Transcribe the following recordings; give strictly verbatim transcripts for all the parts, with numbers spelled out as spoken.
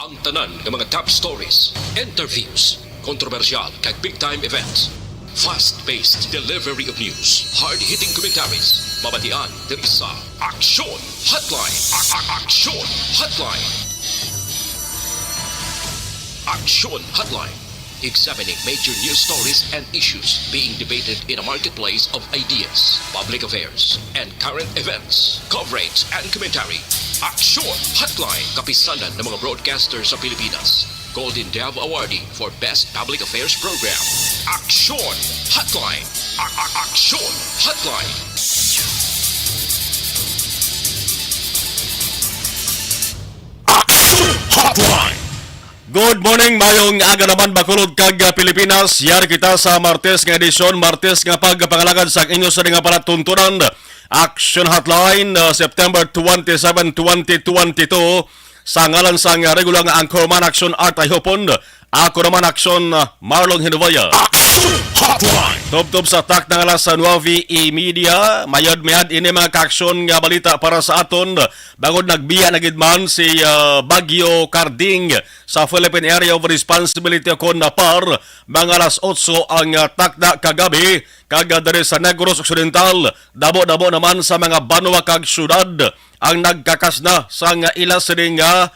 Ang tanan nga mga top stories, interviews, kontrobersyal kag big time events. Fast-paced delivery of news, hard-hitting commentaries, mabatian diri sa Aksyon Hotline. A- a- Aksyon Hotline. Aksyon Hotline. Examining major news stories and issues being debated in a marketplace of ideas, public affairs, and current events. Coverage and commentary. Aksyon Hotline. Kapisanan ng mga broadcaster sa Pilipinas. Golden Dove Awardee for Best Public Affairs Program. Aksyon Hotline. A- a- Aksyon Hotline. Aksyon Hotline. Good morning, mayong aga naman, Bacolod kag, ah, Pilipinas. Yari kita sa Martes nga edisyon, Martes nga pagpangalagad sa inyo sa nga palatuntunan. Action Hotline, ah, September twenty-seven, twenty twenty-two. Sa ngalan sang regular nga anchorman, Action Art Ayhopon, ako naman, Action, ah, Marlon Hinovaya. Action Hotline. Tubtob sa tak ng alas nueve y media, mayad-mayad ini mga kaaksyon nga balita para sa aton. Bangod nagbiya na gid man si, ah, Bagyo Karding sa Philippine Area of Responsibility o kon na PAR, mga alas otso ang, ah, takna kagabi, kag, ah, diri sa Negros Occidental, damo-damo naman sa mga banwa kag syudad ang nagkakas na sang ila sini nga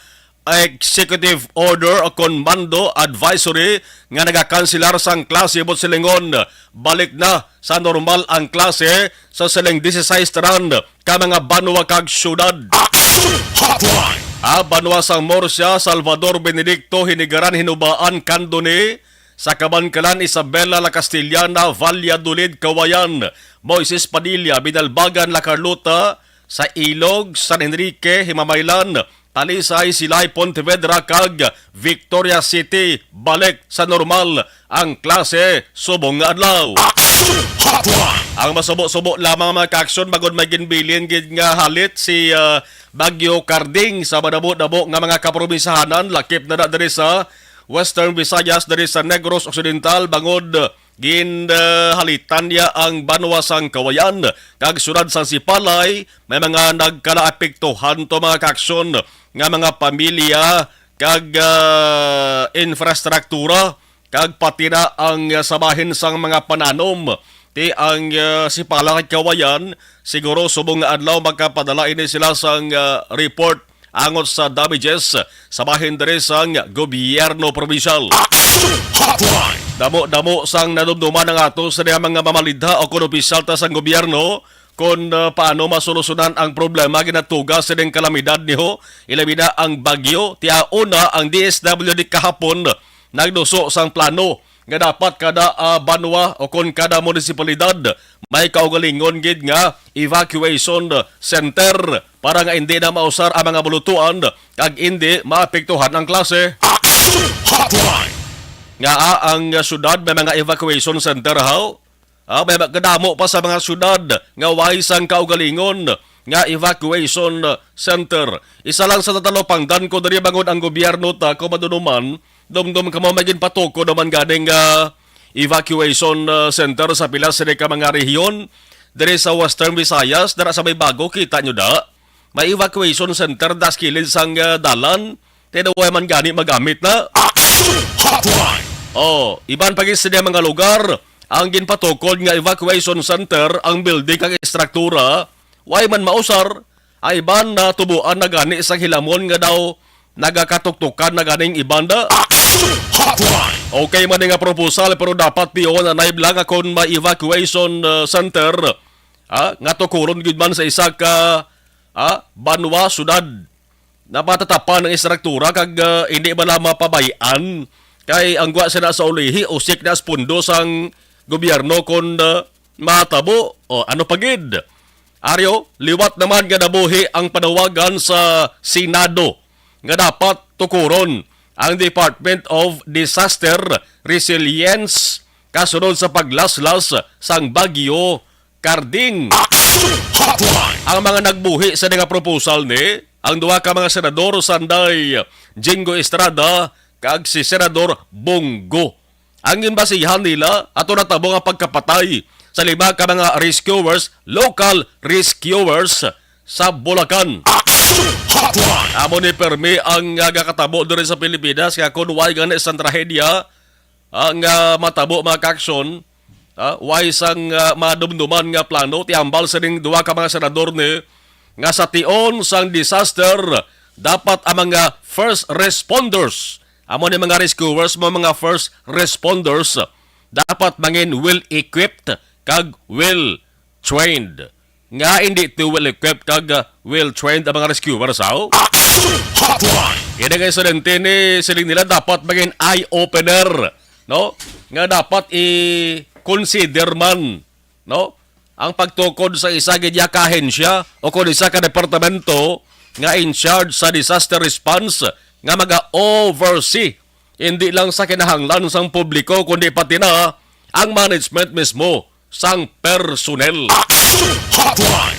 executive order o kon mando advisory nga nagakanselar sang klase, buot silingon, balik na sa normal ang klase sa siling dieciséis tanan ka mga banwa kag syudad. Action Hotline. Ah, banwa sang Murcia, Salvador, Benedicto, Hinigaran, Hinubaan, Candoni, sa Kabankalan, Isabela, La Castellana, Valladolid, Cauayan, Moises Padilla, Binalbagan, La Carlota, sa Ilog, San Enrique, Himamaylan, Talisay, Silay, Pontevedra, kag Victoria City. Balik sa normal ang klase subong nga adlaw. Action Hotline. Ang masubo-subo lamang, mga kaaksyon, bangod may ginbilin gid nga halit si, ah, Bagyo Karding sa madamo-damo nga mga kaprobinsyahanan, lakip na na diri sa Western Visayas, diri sa Negros Occidental, bangod ginhalitan niya ang banwa sang Cauayan kag syudad sang Sipalay. May mga nagkalaapektuhan to, mga kaaksyon, nga mga pamilya kag, ah, infrastruktura, kag pati na ang, ah, sa bahin sang mga pananom. Ti ang, ah, Sipalay kag Cauayan, siguro subong nga adlaw makapadala ini sila sang, ah, report angot sa damages sa bahin diri sang gobyerno probinsyal. Action Hotline. Damo-damo sang nadumduman ang ato sa mga mamalidha o kon opisyal ta sang gobyerno kon, ah, paano masolusyonan ang problema ginatuga sining kalamidad niho, ilabi na ang bagyo. Ti una ang D S W D kahapon nagduso sang plano nga dapat kada, ah, banwa o kon kada munisipalidad may kaugalingon gid nga evacuation center para nga indi na mausar ang mga bulutuan kag indi maapektuhan ang klase. Action Hotline. Nga, ah, ang syudad may mga evacuation center, haw? Ah, may kadamo pa sa mga syudad nga way sang kaugalingon nga evacuation center. Isa lang sa natalupangdan ko diri, bangod ang gobyerno ta, kung madunuman, dumdum kamo may ginpatukod naman ganing, ah, evacuation, ah, center sa pila sini ka mga rehiyon diri sa Western Visayas, dira sa may bago, kita nyo da? May evacuation center das kilid sang, ah, dalan, pero way man gani magamit na. Action Hotline. Oh, iban pa gid sini mga lugar ang ginpatukod nga evacuation center, ang building kag estruktura way man mausar. Ay iban na tubuan na gani sang hilamon nga daw nagakatuktukan na ganing iban da. Action Hotline. Okay man nga proposal, pero dapat diyon anay lang akon may evacuation, uh, center, ah, nga tukuron gid man sa isa ka, ah, banwa, syudad. Napatatapan ang estruktura kag, ah, hindi bala mapabay-an kay ang gwa sila sa ulihi usik na sa pundo sang gobyerno kon, ah, matabo. O ano pa gid? Aryo, liwat naman nga nabuhi ang panawagan sa Senado nga dapat tukuron ang Department of Disaster Resilience kasunod sa paglaslas sang bagyo Karding. Action Hotline. Ang mga nagbuhi sa nga proposal ni ang duha ka mga senador, sanday Jingo Estrada kag si Senador Bong Go. Ang ginbasihan nila ato natabo nga pagkapatay sa lima ka mga rescuers, local rescuers sa Bulacan. Action Hotline. Amo ni permi ang, ah, gakatabo diri sa Pilipinas, nga kun way gani sang trahedya, ah, nga matabo, mga kaaksyon, ah, way sang, ah, madumduman nga plano, ti hambal sining duha ka mga senador ni nga sa tion sang disaster, dapat ang mga first responders, amo ni mga rescuers, mga, mga first responders, dapat mangin well-equipped kag well-trained. Nga hindi to well-equipped kag, ah, well-trained ang mga rescuers, aw? Action Hotline! Kini nga insidente ni siling nila dapat maging eye-opener, no? Nga dapat i-consider man, no? Ang pagtukod sa isa gid ya ka ahensya o kon isa ka departamento nga in charge sa disaster response nga maga-oversee hindi lang sa kinahanglan sang publiko, kundi pati na ang management mismo sang personnel. Action Hotline!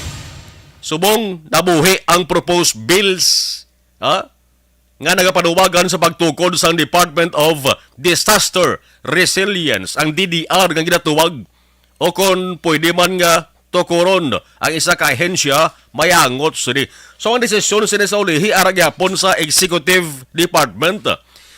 Subong nabuhi ang proposed bills, ha, nga nagapanuwagan sa pagtukod sang Department of Disaster Resilience, ang D D R nga ginatuwag, o kon pwede man nga tukuron ang isa ka ahensya, mayangot sini. So, ang desisyon sini sa ulihi ara gyapon sa Executive Department.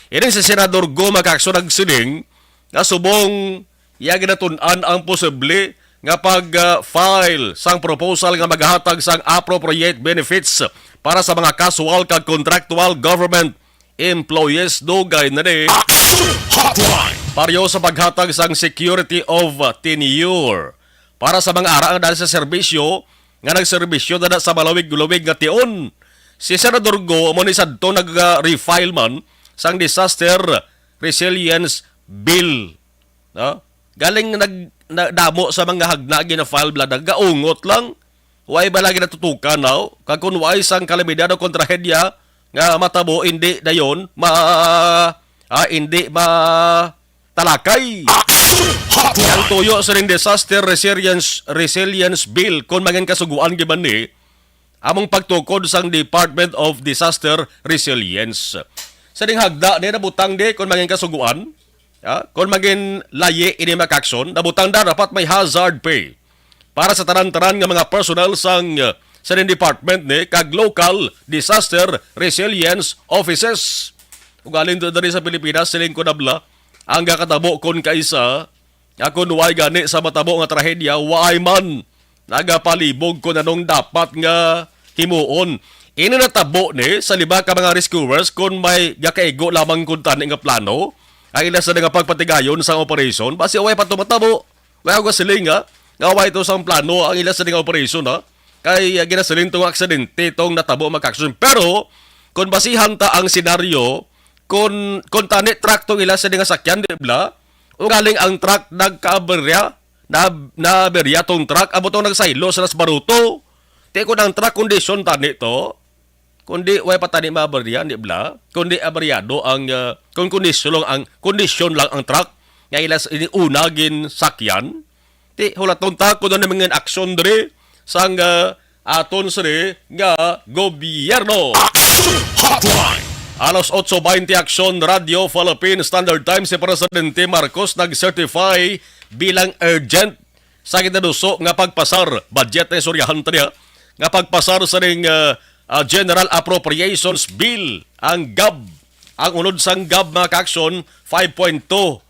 Ining si Senador Go, mga kaaksyon, nagsiling nga subong iya ginatun-an ang posible nga pag-file sang proposal nga maghatag sang appropriate benefits para sa mga casual kag contractual government employees, dugay na ni Action Hotline! Pareho sa paghatag sang security of tenure para sa mga ara nga dala sa serbisyo nga nagserbisyo na sa malawig-lawig nga tion. Si Senador Go amo ni sadto nag-refile man sang disaster resilience bill. No? Galing nag na, damo sa mga hagna gina-file bala, nagaungot lang. Way bala ginatutukan, no? Kag kung way sang kalamidad o kontrahedya nga matabo, hindi dayon ma ah, hindi ma talakay. Action Hotline! Ang tuyo sining Disaster Resilience, Resilience Bill, kung mangin kasuguan giban ni, among pagtukod sang Department of Disaster Resilience. Sa ding hagda ni nabutang di kung mangin kasuguan, ah, kung mangin layi ini, mga kaaksyon, nabutang da dapat may hazard pay para sa tanan-tanan nga mga personnel sang, uh, sa ning department ni kag local disaster resilience offices. Ugaling diri sa Pilipinas, siling ko nabla, ang gakatabo kon kaisa, nga kon way gani sa matabo nga trahedya, way man nagapalibog kon anong dapat nga himuon. Ini natabo ni sa lima ka mga rescuers kon may gakaigo lamang kun tani nga plano ang ila sa nga pagpatigayon sang operasyon. Basi way pa to matabo. Wala ko siling, ha, nga way to sang plano ang ila sa nga operasyon, ha. Kay, ah, ginasiling to nga aksidente tong natabo, mga kaaksyon. Pero kung basihan ta ang senaryo, kung, kung tani truck tong ila sa nga sakyan, di bala? O galing ang truck nagkaaberya, na, naaberya tong truck, amo tong nagsaylo sa Las Baruto. Ti kung ang truck kondisyon tani to, kundi way pa tani maaberya, di bala? Kundi aberyado ang, ah, kung kondisyon lang ang, kondisyon lang ang truck nga ila sa ini una ginsakyan. Ti hulaton ta kung ano mga aksyon diri sang, ah, aton sini nga gobyerno. Action Hotline! Alas otso baynte, Aksyon, Radyo Philippine Standard Time, si Presidente Marcos nag-certify bilang urgent sa ginaduso nga pagpasar budget na istoryahan ta niya, nga pagpasar sa ning, ah, ah, General Appropriations Bill, ang gab. Ang unod sang gab, mga kaaksyon, five point two,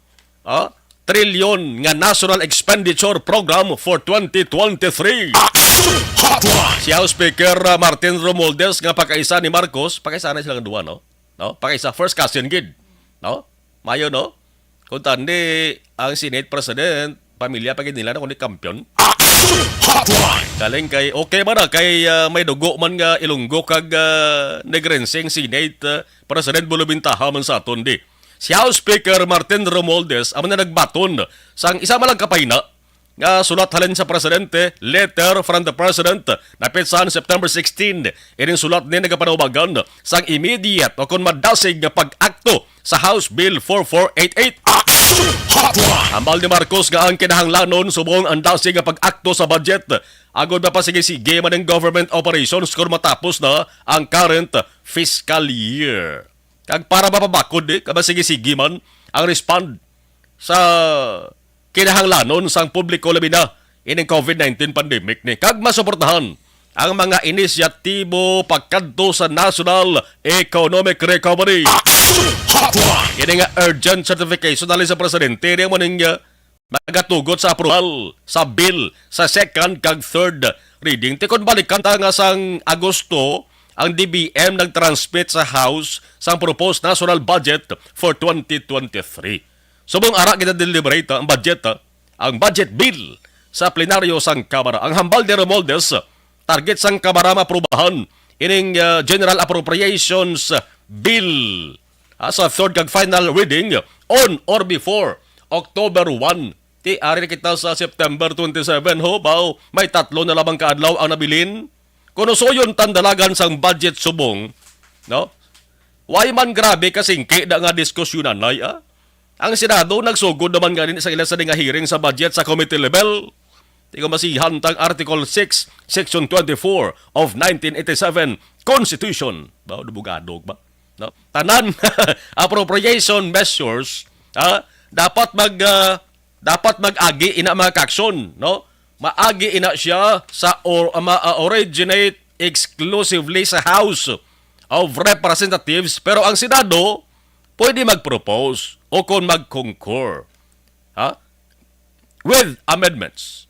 ah, trilyon nga National Expenditure Program for twenty twenty-three. Action Hotline! Si House Speaker, ah, Martin Romualdez nga pakaisa ni Marcos, pakaisa na silang duwa, no? No? Pakaisa, first cousin gid, no? Mayo, no? Kung tani, ang Senate President, pamilya pa gid nila na kundi kampiyon. Action Hotline! Galing kay, okay man na, kay, ah, may dugo man nga Ilonggo kag, ah, Negrense ang Senate, ah, President, bulubintaha man sa aton di. Si House Speaker Martin Romualdez amo na nagbaton sang isa man lang kapayna nga sulat halin sa Presidente, letter from the President, napetsahan September sixteen. Ining sulat ni nagapanubagan sang immediate o kon madasig nga pag-akto sa House Bill four four eight eight. Action Hotline! Hambal ni Marcos nga ang kinahanglanon subong ang dasig nga pag-akto sa budget agod mapasigi-sige man ang government operations kon matapos na ang current fiscal year. Kag para mapabakod, eh, kag masigi-sige man ang respond sa kinahanglanon sang publiko, labi na ining covid nineteen pandemic ni, kag masuportahan ang mga inisyatibo pakadto sa national economic recovery. Kini nga urgent certification dali sa presidente, di mo ning, uh, magatugot sa approval sa bill sa second kag third reading. Ti kon balikan ta nga sang Agosto, ang D B M nag-transmit sa House sang proposed national budget for twenty twenty-three. Subong ara gina-deliberate ang budget, ah, ang budget bill sa plenaryo sang Kamara. Ang hambal ni Romualdez, target sang Kamara maprubahan ining, ah, General Appropriations Bill, ah, sa third kag final reading on or before October one. Ti, ari na kita sa September twenty-seven, ho, baw, may tatlo na lamang ka adlaw ang nabilin. Kung usuyon tandalagan sang budget subong, no? Way man grabe kasingki na nga diskusyonan, ay, ah? Ang Senado nagsugod naman gani sa ila sa nga hearing sa budget sa committee level. Ti kon basihan tang Article six, Section twenty-four of nineteen eighty-seven Constitution. Ba, abogado ba? No? Tanan appropriation measures, ah, dapat mag, ah, dapat mag-agi ina mga kaaksyon, no? Maagi ina siya sa or, ma-, ah, originate exclusively sa House of Representatives, pero ang Senado pwede mag-propose o kon mag-concur, ha? With amendments.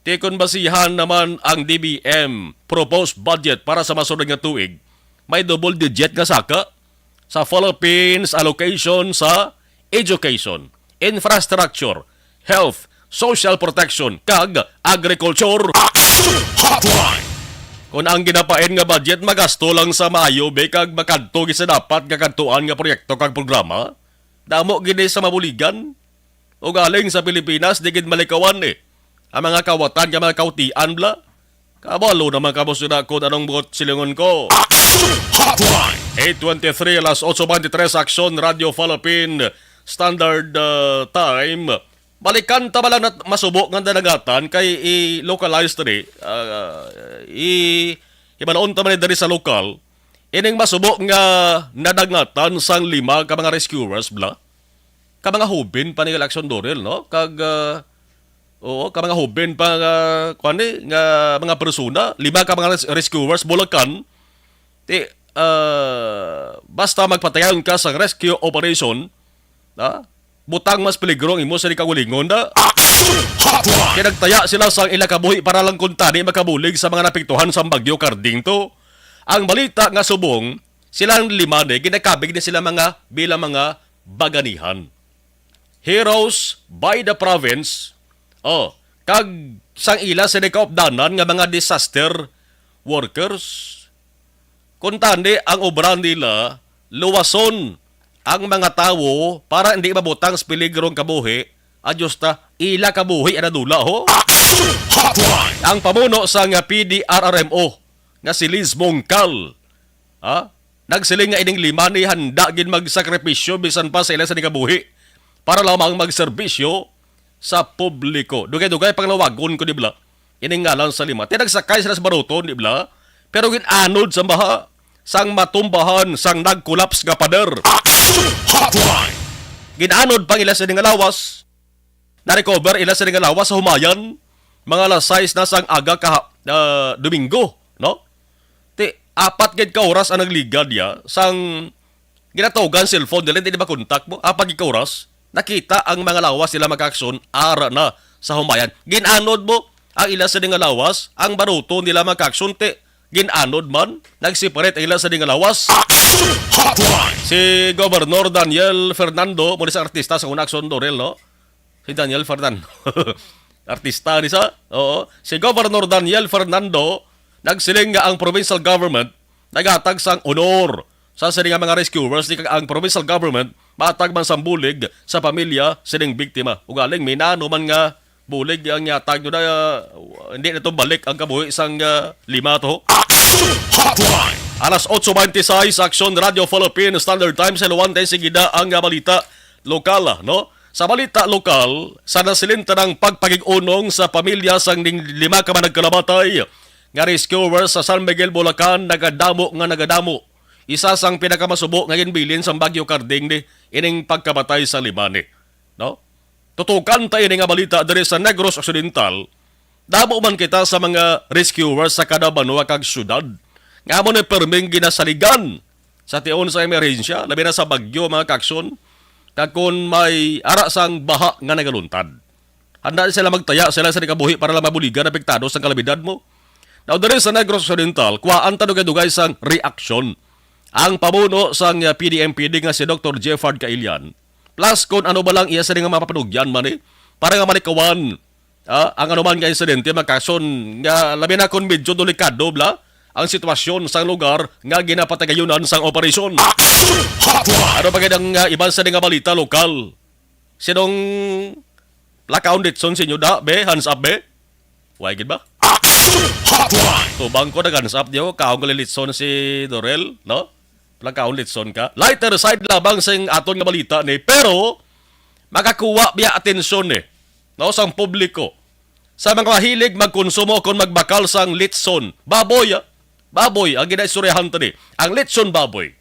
Ti kon basihan naman ang D B M proposed budget para sa masunod nga tuig, may double digit nga saka sa Philippines allocation sa education, infrastructure, health, social protection, kag agriculture. Action Hotline! Kung ang ginapain nga budget magasto lang sa maayo, be, kag makadto gid sa dapat nga kadtuan nga proyekto kag programa, damo gid ni sa mabuligan. Ugaling sa Pilipinas, di gid malikawan, eh. Ang mga kawatan nga mga kautian, bla. Kabalo naman kamo sila kung anong buot silingon ko. Action Hotline! Eight twenty-three, alas otso twenty-three, Action Radio Philippine Standard, uh, Time. Balikan ta ba lang nat-, masubo nga nadangatan kay i-localize diri, uh, i-, hibaloon ta man diri sa lokal. Ining masubo nga nadangatan sang lima ka mga rescuers, bla. Ka mga hoben pa ni Action Dorel, no? Kag, uh, Oo, ka mga hoben pa nga, kuwan ni, nga mga persona, lima ka mga res-, rescuers, Bulacan. Ti, ah, basta magpatayon ka sa rescue operation, ha? Butang mas peligro ang imo sa di kaugalingon, da. Action Hotline! Kaya nagtaya sila sa ila kabuhi para lang kuntani makabulig sa mga napiktuhan sa Bagyo Karding to. Ang balita nga subong, silang lima ni, ginakabig ni sila mga, bilang mga baganihan. Heroes by the province. Oh, kag sang ila sini kaupdanan nga mga disaster workers. Kuntani ang obra nila, luwason ang mga tawo para hindi mabutang sa peligro ang kabuhi. Adyos ta, ila kabuhi ang nadula, ho. Action Hotline! Ang pamuno sa nga P D R R M O nga si Liz Mongcal, ha? Nagsiling nga ining lima ni handa gid magsakripisyo bisan pa sa ila sa kabuhi para lamang magserbisyo sa publiko. Dugay-dugay panglawagon ko, di bala, ining ngalan sa lima. Ti nagsakay sila sa baruton, di bala, pero gin-anod sa baha sang matumbahan sang nag-collapse nga pader. Action Hotline! Gin-anod pang ila sa nga lawas. Na-recover ila sini nga lawas sa humayan, mga alas sais na sang aga kaha-, ah, Domingo, no? Ti, apat gid ka oras ang nagligad niya, sang ginatugan cellphone nila, hindi ba kontak mo? Apat gid ka oras, nakita ang mga lawas nila, mga kaaksyon, ara na sa humayan. Gin-anod mo ang ila sini nga lawas, ang baruto nila, mga kaaksyon, ti, gin-anod man, nag-separate ang ila sini nga lawas. Action Hotline! Si Governor Daniel Fernando, muna sa artista sa una, Action Dorel, no? Si Daniel Fernando. Artista ni sa? Oo. Si Governor Daniel Fernando nagsiling nga ang provincial government naghatag sang honor sa sini nga mga rescuers, ni kag ang provincial government matag man sang bulig sa pamilya sining biktima. Ugaling may nano man nga bulig ang yatag nyo na, uh, hindi na to balik ang kabuhi sang, uh, lima to. Action Hotline! Alas otso twenty-six, Action Radio Philippine Standard Time, sa Luwante, sige na ang, uh, balita lokal, no? Sa balita lokal, sa nasilinta ng pagpagig-unong sa pamilya sang ning lima ka managkalamatay nga rescuers sa San Miguel, Bulacan, nagadamo nga nagadamo. Isa sang pinakamasubo nga ginbilin sang Bagyo Karding ni ining pagkamatay sa lima ni, no? Tutukan ta ini nga balita diri sa Negros Occidental, Damo man kita sa mga rescuers sa kada banwa kag syudad nga amo ni perming ginasaligan sa tion sa emerhensya, labi na sa bagyo, mga kakson, kag kon may ara sang baha nga nagaluntad. Handa sila magtaya sila sa kabuhi para lang mabuligan ang apektado sang kalamidad mo. Now, diri sa Negros Occidental, kuhaan ta dugay-dugay sang reaksyon ang pamuno sang, uh, P D M P D nga si Doktor Jeffard Caillan. Plus, kung ano ba lang iya sini nga mapapanugyan man, eh, para nga malikawan, ah, ang anuman nga insidente, mga kakson, nga labi na kung medyo delikado bala ang sitwasyon sang lugar nga ginapatagayunan sang operasyon. Ano pa gid ang, uh, iban sa nga balita lokal? Sinong plakaon litson sa inyo da, be? Hands up, be? Way gid ba? Action Hotline! Tubang ko nag-hands up diyo, kaon ko litson si Dorel, no? Plakaon litson ka. Lighter side labang sing aton nga balita ni, pero makakuha biya atensyon ni, no, sang publiko. Sa mga mahilig magkonsumo kon magbakal sang litson, baboy, ah. Baboy ang ginaistoryahan ta ni. Ang litson baboy.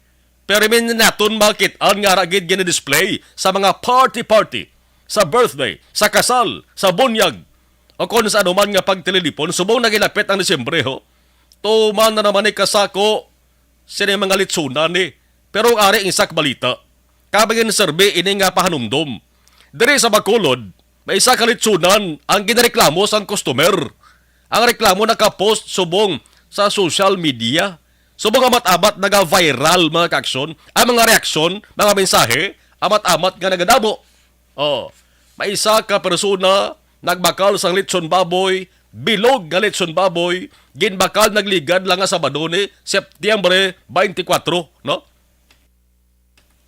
Pero min naton makit-an nga ara gid gina-display sa mga party-party, sa birthday, sa kasal, sa bunyag, o kon sa anuman nga pagtililipon, subong na gilapit ang Disyembre, ho. Tuman na naman ni kasako sini mga litsunan ni. Pero ang ari ang isa ka balita, kabangin serbi ini nga pahanumdom. Diri sa Bacolod, may isa ka litsunan ang ginareklamo sang customer. Ang reklamo nakapost subong sa social media. Subong amat-amat naga-viral, mga kaaksyon, ang mga reaksyon, mga mensahe, amat-amat nga nagadamo. Oh, may isa ka persona nagbakal sang litson baboy, bilog nga litson baboy, ginbakal nagligad lang nga Sabado ni Setyembre twenty-four, no?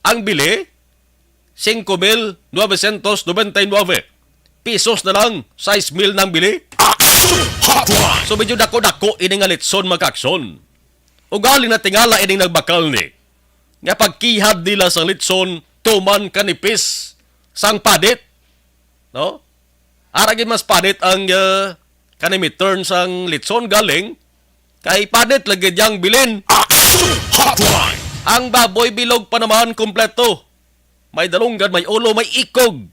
Ang bili, singko mil novecientos nobenta y nuebe. Pesos na lang, sais mil nang bili. Action Hotline! So, medyo dako-dako ini nga litson, mga kaaksyon. Ugaling natingala ining nagbakal ni, nga pagkihad nila sa litson, tuman kanipis sang panit, no? Ara gid mas panit ang, ah, kani mi turn sang litson galing kay panit lagi diyang bilin. Action Hotline! Ang baboy bilog pa naman kompleto. May dalunggan, may ulo, may ikog.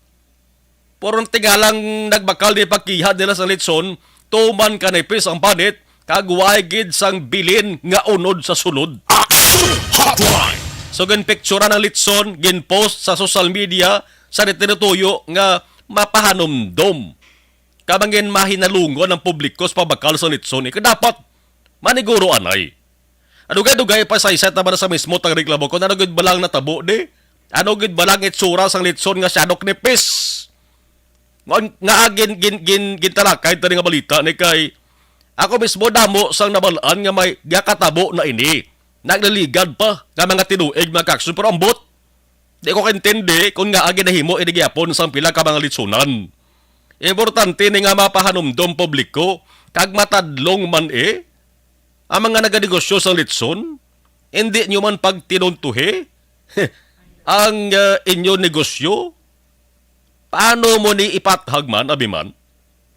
Pero ang tingalang nagbakal ni pagkihad nila sa litson, tuman kanipis ang panit, kag way gid sang bilin nga unod sa sulod. Action Hotline! So, ginpicturan ang litson, ginpost sa social media, sa tinutuyo nga mapahanumdom. Kabangin mahinalungon ang publiko sa pagbakal sa litson, eh, kay dapat maniguro anay. Dugay-dugay pa sa isa, tama na sa mismo tang reklamo kon ano gid ba lang natabo di? Ano gid ba lang itsura sang litson nga siya nipis? Nga, nga gin, gin, gin, gintalakay ta nga balita ni kay ako mismo damo sang nabalaan nga may gakatabo na ini. Naglaligad pa nga mga tinuig, mga kaaksyon, pero ambot. Di ko kaintindi kung ngaa ginahimo ini gihapon sang pila ka mga litsunan. Importante ni nga mapahanumdom publiko kag matadlong man, eh, ang mga naganegosyo sang litson. Hindi nyo man pagtinuntuhi ang, ah, inyo negosyo. Paano mo ni ipathag man, abi man?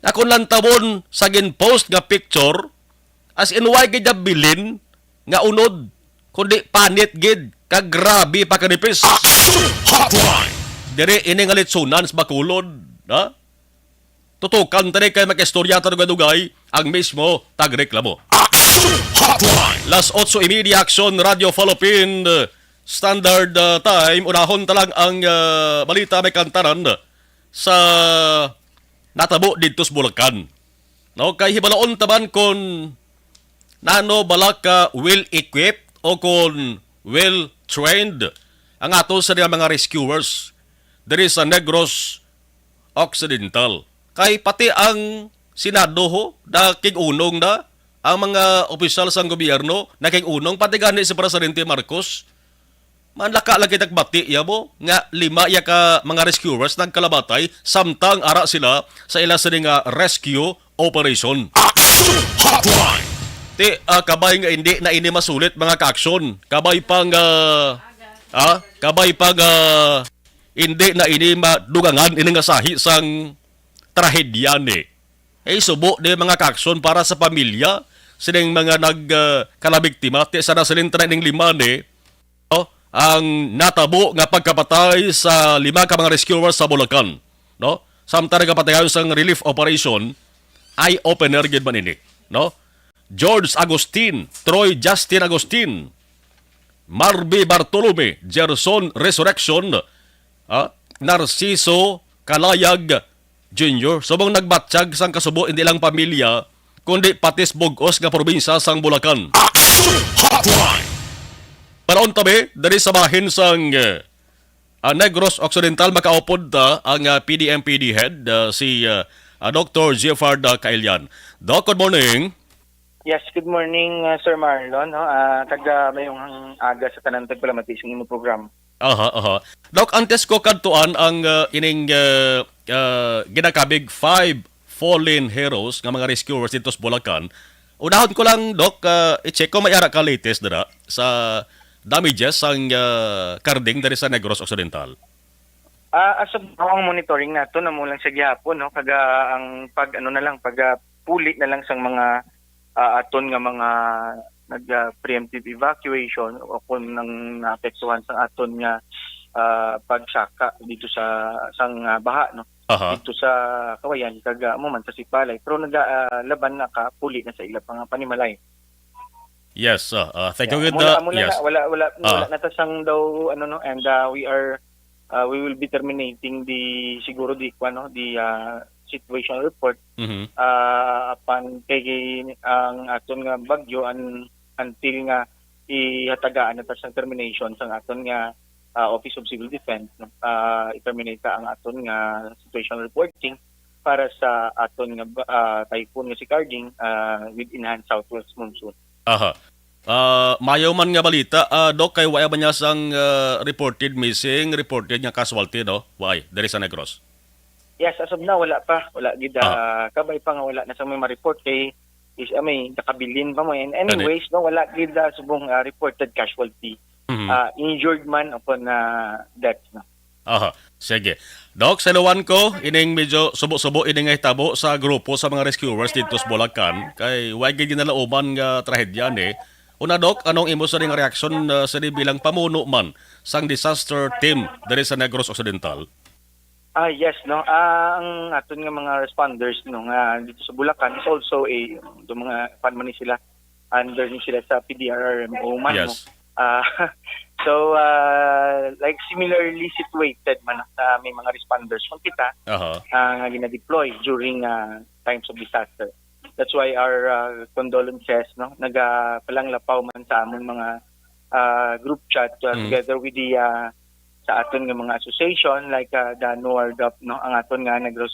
Akon lang tawon sa ginpost nga picture, as in, way gid niya bilin nga unod, kundi panit gid, kag grabe pa kanipis. Action Hotline! Diri ini nga litsunan sa Bacolod, ha? Tutukan tani kay makaistorya ta dugay-dugay ang mismo tagreklamo. Action Hotline! Las otso y media, Action Radio Philippine Standard, uh, Time. Unahon ta lang ang, uh, balita may kantanan sa natabo didto sa Bulacan. No, kay hibalaon ta man kon nano bala ka well-equipped o kon well-trained ang ato sa mga rescuers diri sa Negros Occidental. Kay pati ang Senado ho, nakig-unong na, ang mga opisyal sang gobyerno nakig-unong, pati gani si Presidente Marcos. Manlaka lang kita bati, ya mo, nga lima ya ka mga rescuers nagkalamatay, samtang ara sila sa ila sini nga rescue operation. Action Hotline! Ti, ah, kabay nga hindi na ini masulit, mga kaaksyon. Kabay pang, ah, ah, kabay pang, ah, hindi na ini madugangan ini nga sahi sang trahedya ni. Eh, subo ni, mga kaaksyon, para sa pamilya sining mga nag, ah, kalabiktima, ti sana siling tanan ning lima ni, no? Ang natabo nga pagkapatay sa lima ka mga rescuers sa Bulacan, no? Samtang nagapatayon sang relief operation, eye-opener gid man ini, no? George Agustin, Troy Justin Agustin, Marby Bartolome, Gerson Resurrection, ah, Narciso Kalayag Junior, subong nagbatyag sang kasubo hindi lang pamilya, kundi pati sa bug-os nga probinsya sang Bulacan. Action Hotline! Panahon tabi, diri sa bahin sang, eh, ah, Negros Occidental, makaupod ta ang, ah, P D M P D head, ah, si, ah, ah, Doktor Giffard, ah, Kailian. Doc, good morning. Yes, good morning, uh, Sir Marlon, no? Ah, kag, ah, mayong aga sa tanan tagpalamati sa imong program. Aha, aha. Doc, antes ko kadtuan ang, ah, ining, ah, ah, ginakabig five fallen heroes nga mga rescuers dito sa Bulacan, unahon ko lang, Doc, ah, i-check ko may ara ka latest dira sa damages sang, ah, Carding diri sa Negros Occidental. Ah, as of now, ang monitoring nato na mo lang sa gihapon, no? Kag, ah, ang pag, ano na lang, pag, ah, puli na lang sang mga, ah, aton nga mga nag, ah, preemptive evacuation o kung nang naapektuhan sa aton nga, ah, pagsaka dito sa, sang, ah, baha, no? Aha. Dito sa Kawayan, kag, ah, amo man sa Sipalay. Pero naga, ah, laban na ka puli na sa ila pa nga panimalay. Yes, ah, ah, thank you. Yeah, gid, amo na, ah, amo na yes. Na, wala, wala, ah, wala na ta sang daw, ano, no, and, ah, we are, ah, we will be terminating the, siguro, the, ano, the, ah, situation report. Mhm. Ah, apan kay ang aton nga bagyo, an-, until nga ihatagaan na ta sang termination sang aton nga, ah, Office of Civil Defense, no, ah, i-terminate ta ang aton nga situation reporting para sa aton nga ba-, ah, typhoon nga si Carding, ah, with enhanced southwest monsoon. Aha. Ah, mayo man nga balita, ah, Doc, kay wala ba niya sang, ah, reported missing, reported nga casualty, no? Why? Diri sa Negros? Yes, as of now, wala pa. Wala gid, ah, kabay pa nga wala na sa may ma-report kay is, ah, may nakabilin pa mo. And anyways, no, wala gid, ah, subong, ah, reported casualty. Mhm. Ah, injured man upon, ah, death, no? Aha, sige. Doc, saluan ko ining medyo subo-subo ini nga hitabo sa grupo sa mga rescuers dito sa Bulacan, kay wa gid ginalauman nga trahedya ni. Una, Doc, anong imo sa ning reaksyon, ah, sa di bilang pamuno man sang disaster team diri sa Negros Occidental? Ah, yes, no. Ah, ang aton nga mga responders, no, nga dito sa Bulacan is also a, do mga, pan man ni sila, under ni sila sa P D R R M O man, no? Yes. Ah, so, ah, like, similarly situated man na may mga responders man kita, aha, ah, nga gina-deploy during, ah, times of disaster. That's why our, ah, condolences, no, nagapalanglapaw man sa among mga, ah, group chat, ah, mm, together with the, ah, sa aton nga mga association like, ah, the NORDOP, no, ang aton nga Negros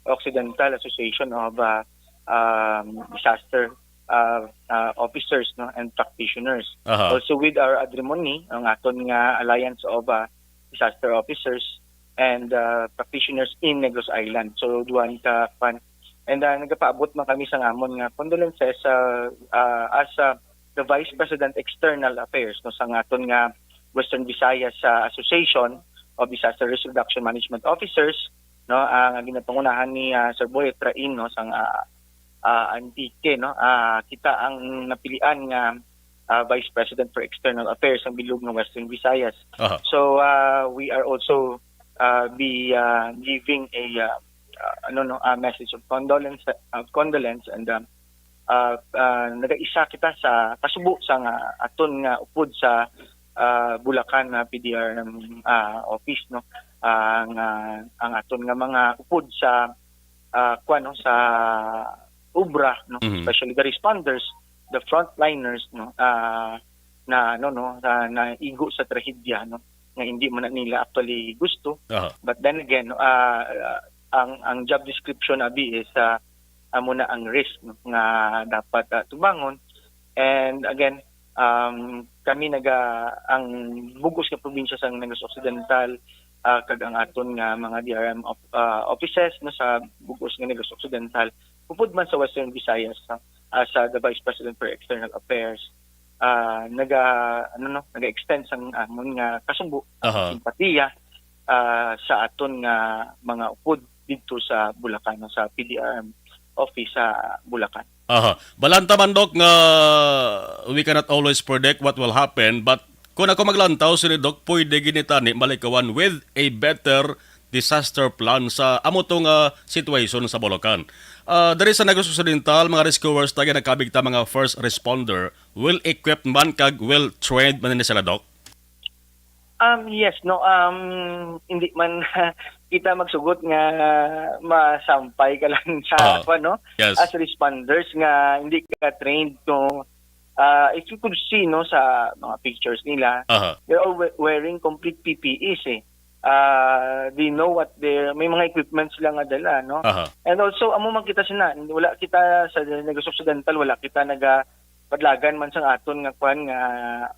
Occidental Association of, ah, um, Disaster, ah, ah, Officers, no, and Practitioners. Aha. Also with our ADREMONI, ang aton nga Alliance of, ah, Disaster Officers and, ah, Practitioners in Negros Island. So, duha ni ka, kwan. And, ah, nagapaabot man kami sa amon nga condolences, ah, ah, as, ah, the Vice President External Affairs, no, sa aton nga Western Visayas, ah, Association of Disaster Risk Reduction Management Officers, no, ang ginapangunahan ni, ah, Sir Boy Train, no, sang, ah, ah, Antique, no, ah, kita ang napilian nga, ah, Vice President for External Affairs ang bilog nga Western Visayas. Aha. So, ah, we are also, ah, be, ah, giving a, ah, ah, ano, no, a message of condolence, of condolence and, um, ah, ah, nagaisa kita sa kasubo sa nga aton nga upod sa, ah, Bulacan nga P D R M, ah, office, no? Ah, nga ang aton nga mga upod sa, ah, kuwan, no, sa obra, no? Mhm. Especially the responders, the frontliners, no? Ah, na, ano, no, na, naigo sa trahedya, no? Nga hindi man na nila actually gusto. Aha. But then again, no, ah, ah, ang, ang job description abi is, ah, amo na ang risk, no, nga dapat, ah, tubangon. And again, um, kami naga, ang bug-os nga probinsya sa Negros Occidental, ah, kag ang aton nga mga D R M of-, ah, offices, no, sa bug-os nga Negros Occidental, upod man sa Western Visayas, no, as, ah, the Vice President for External Affairs, ah, naga, ano, no, naga-extend sang amon nga kasubo, aha, simpatiya, ah, sa aton nga mga upod didto sa Bulacan, no, sa P D R M office sa Bulacan. Aha. Balanta man, Doc, nga we cannot always predict what will happen, but kung ako maglantaw, sini, Doc, pwede gid ni tani malikawan with a better disaster plan sa amo to nga situation sa Bulacan. Ah, diri sa Negros Occidental, mga rescuers taga nakabig ta mga first responder, well equipped man kag well trained man ni sila, Doc? Um, yes, no, um, hindi man kita magsugot nga masampay ka lang sa Ah, kwan, no? yes. As responders nga hindi ka trained, no? Uh, if you could see, no, sa mga pictures nila, Aha. They're all we- wearing complete P P Es eh. Uh, they know what they may mga equipment sila nga dala, no? Aha. And also, amo man kita sina, wala kita sa Negros Occidental, wala kita naga padlagan man sang aton nga kwan nga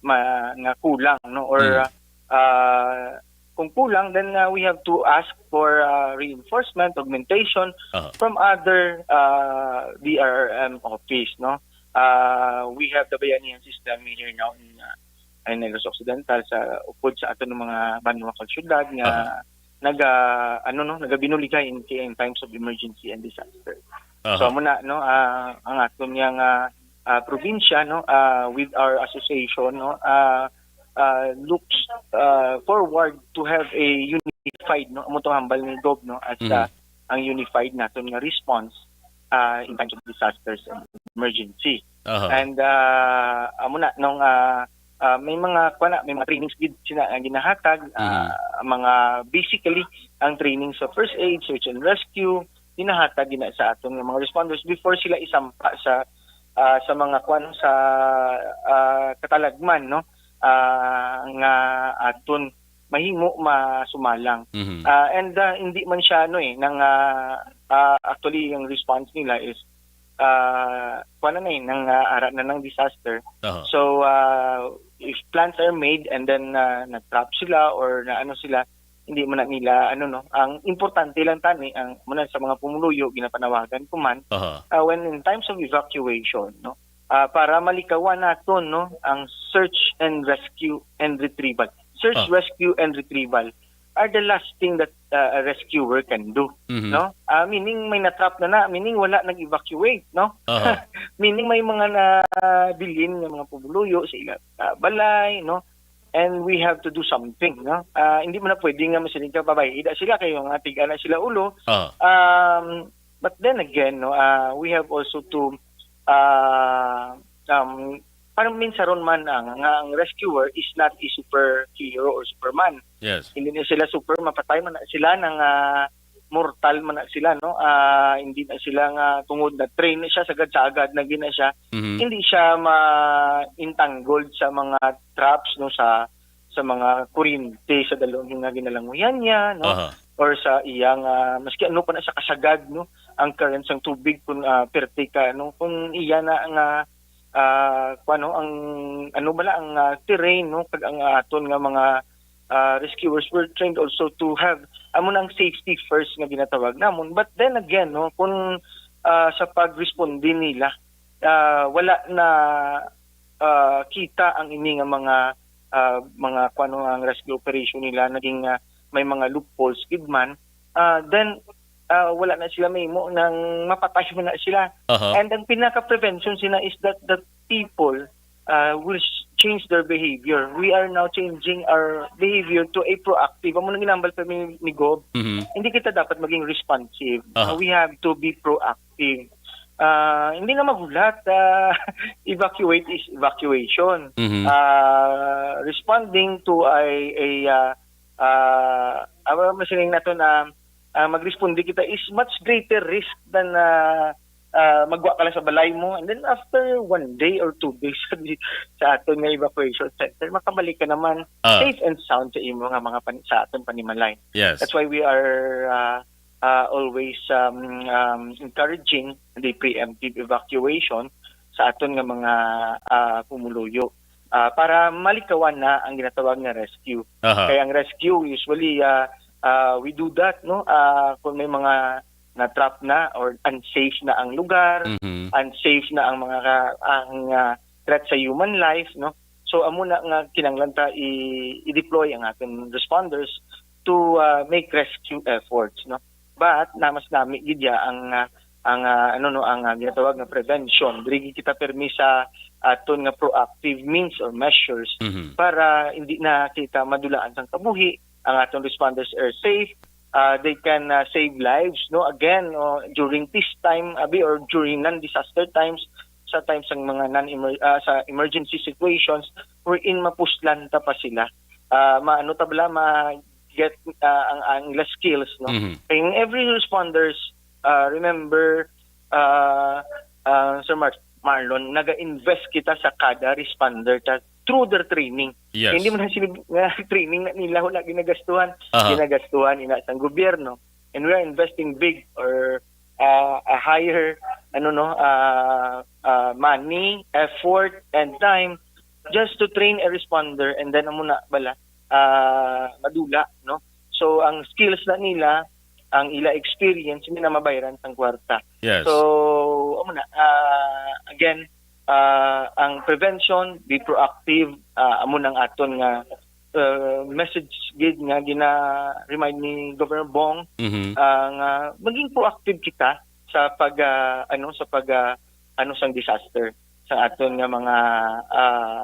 ma, nga kulang, no? Or Mm. uh, kung kulang, then uh, we have to ask for uh, reinforcement, augmentation Aha. from other uh, D R R M office, no? Uh, we have the Bayanihan system here now in uh, in Negros Occidental sa upod sa aton mga banwa kag syudad nga Aha. naga ano no nagabinuligay in, in times of emergency and disaster. Aha. So amo na, no, ah, ang aton nga nga ah, probinsya, no, ah, with our association, no, ah, ah, looks ah, forward to have a unified, no, amo tong hambal ni Gob, no, as Mhm. ah, ang unified naton nga response ah, in times of disasters and emergency. Aha. And ah, amo na nung ah, ah, may mga kuan na, may mga trainings gid sila nga ginahatag, ah, Mhm. mga basically ang training sa first aid, search and rescue, ginahatag gina sa aton nga mga responders before sila isampa sa ah, sa mga kuan sa ah, katalagman, no, ah, nga aton mahimo masumalang. Mhm. Ah, and ah, hindi man siya ano eh nang ah, ah, actually yung response nila is ah, kuan na eh nang ah, ara na ng disaster. Aha. So ah, if plans are made and then ah, na-trap sila or na ano sila, hindi man na nila ano no. Ang importante lang tani ang muna sa mga pumuluyo ginapanawagan ko man Aha. ah, when in times of evacuation, no, ah, para malikawan naton, no, ang search and rescue and retrieval. Search, Ah. rescue and retrieval are the last thing that uh, a rescuer can do, Mhm. no? Ah, meaning may na-trap na na, meaning wala nag-evacuate, no? Aha. Meaning may mga nabilin nga mga pumuluyo sa ila ah, balay, no? And we have to do something, no? Ah, hindi man na pwede nga masiling ka, "Babay, ida sila kayo nga tiga na sila ulo." Ah. Um, but then again, no, ah, we have also to uh, um, parang minsaron man ang nga ang rescuer is not a superhero or superman. Yes. Hindi na sila super, mapatay man na sila nang ah, mortal man na sila, no? Ah, hindi na sila nga tungod na train na siya, sagad-sagad na gina siya. Mhm. Hindi siya ma-entangled sa mga traps, no, sa sa mga kuryente sa dalom nga ginalanguyan niya, no? Aha. Or sa iya nga maski ano pa na sa kasagad, no, ang current sang tubig kung ah, perte ka, no, kung iya na nga ah, kuwan, no, ang ano bala ang ah, terrain, no, kag ang aton nga mga ah, rescuers were trained also to have amo na ang safety first nga ginatawag namon. But then again, no, kung ah, sa pagresponde nila ah, wala na ah, kita ang ini nga mga ah, mga kuwan, no, ang rescue operation nila naging ah, may mga loopholes gid man, ah, then ah, wala na sila mahimo nang mapatay man na sila. Aha. And ang pinaka-prevention sila is that the people uh, will s- change their behavior. We are now changing our behavior to a proactive. Amo nang ginambal pa ni, ni Gob. Mhm. Hindi kita dapat maging responsive. Aha. Uh, we have to be proactive. Uh, hindi na magulat. Uh, evacuate is evacuation. Mhm. Uh, responding to a, a uh, uh, ano masiling nato na uh, magresponde kita is much greater risk than uh, uh, magwa ka lang sa balay mo and then after one day or two days sa aton nga evacuation center, makabalik ka naman Ah. Safe and sound sa imo nga mga pan- sa aton panimalay. Yes. That's why we are uh, uh, always um, um, encouraging the preemptive evacuation sa aton nga mga uh, pumuluyo uh, para malikawan na ang ginatawag nga rescue. Aha. Kaya ang rescue usually uh, uh, we do that, no, uh, kung may mga na-trap na or unsafe na ang lugar, Mhm. unsafe na ang mga ka- ang uh, threat sa human life, no. So amo na nga kinahanglan ta i- i-deploy ang ating responders to uh, make rescue efforts, no. But namas nami gid ya ang uh, ang uh, ano no ang uh, ginatawag nga prevention. Diri gid kita permi sa aton nga proactive means or measures Mhm. para hindi na kita madulaan sang kabuhi, ang aton responders are safe, uh, they can uh, save lives, no? Again, uh, during peace time, abi, or during non-disaster times, sa times sang mga non-emer- uh, sa emergency situations wherein mapuslan ta pa sila. Uh, maano ta bala, ma get uh, ang ang ila skills, no? Mhm. Kay every responders, uh, remember, uh, uh, Sir Mar- Marlon, naga-invest kita sa kada responder ta through their training. Yes. Hindi man sila nga training na nila, wala ginagastuhan. Aha. Ginagastuhan ina sang gobyerno. And we are investing big or uh, a higher ano no uh, uh, money, effort, and time just to train a responder, and then amo na bala uh, madula, no? So ang skills na nila, ang ila experience, hindi na mabayaran sang kwarta. Yes. So amo na, uh, again, uh, ang prevention, be proactive, uh, amo nang aton nga uh, message gid nga gina-remind ni Governor Bong, Mhm. uh, nga maging proactive kita sa pag uh, ano sa pag uh, ano sang disaster, sa aton nga mga uh,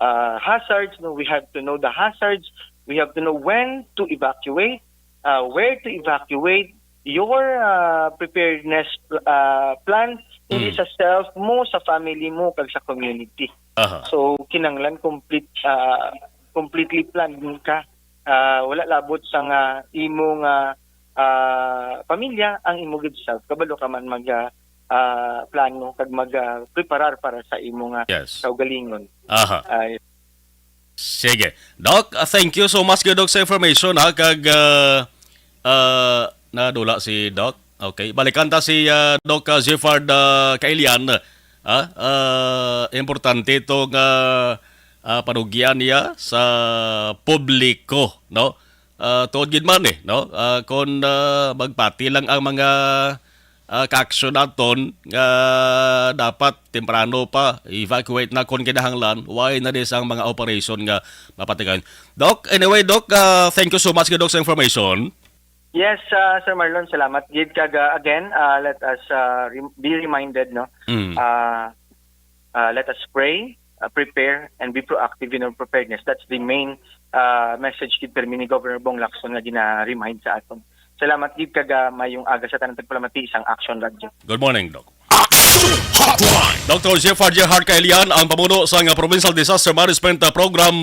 uh, hazards, no? We have to know the hazards. We have to know when to evacuate, uh, where to evacuate, your uh, preparedness uh, plan hindi Mm. sa self mo, sa family mo, kag sa community. Aha. So kinahanglan complete uh, completely planned ka. Uh, wala labot sa nga imo nga uh, pamilya ang imo gid self. Kabalo ka man mag uh, uh, plano kag mag uh, preparar para sa imo nga Yes. kaugalingon. Aha. Ay, Sige. Doc, uh, thank you so much, Doc, sa information, ha, kag uh, uh, nadula si Doc. Okay, balikan ta si uh, Doc uh, Jeffard uh, Kailian. Ah, uh, importante ito nga uh, panugyan niya sa publiko, no? Ah, tuod gid man eh, no? Ah, kon ah, magpati lang ang mga ah, ka-action naton nga dapat temprano pa evacuate na kon kinahanglan, why na di sang mga operation nga mapatigayon. Doc, anyway, Doc, ah, thank you so much, Doc, sa information. Yes, uh, Sir Marlon, salamat gid kag uh, again, uh, let us uh, re- be reminded, no. Mm. Uh, uh, let us pray, uh, prepare, and be proactive in our preparedness. That's the main uh, message gid permi ni Governor Bong Lacson nga gina-remind sa aton. Salamat gid kag uh, mayong aga sa tanan tagpalamati sang Action Radio. Good morning, Doc. Action Hotline. Doctor Jeffrey J. Hart Kailian, ang pamuno sang Provincial Disaster Management Program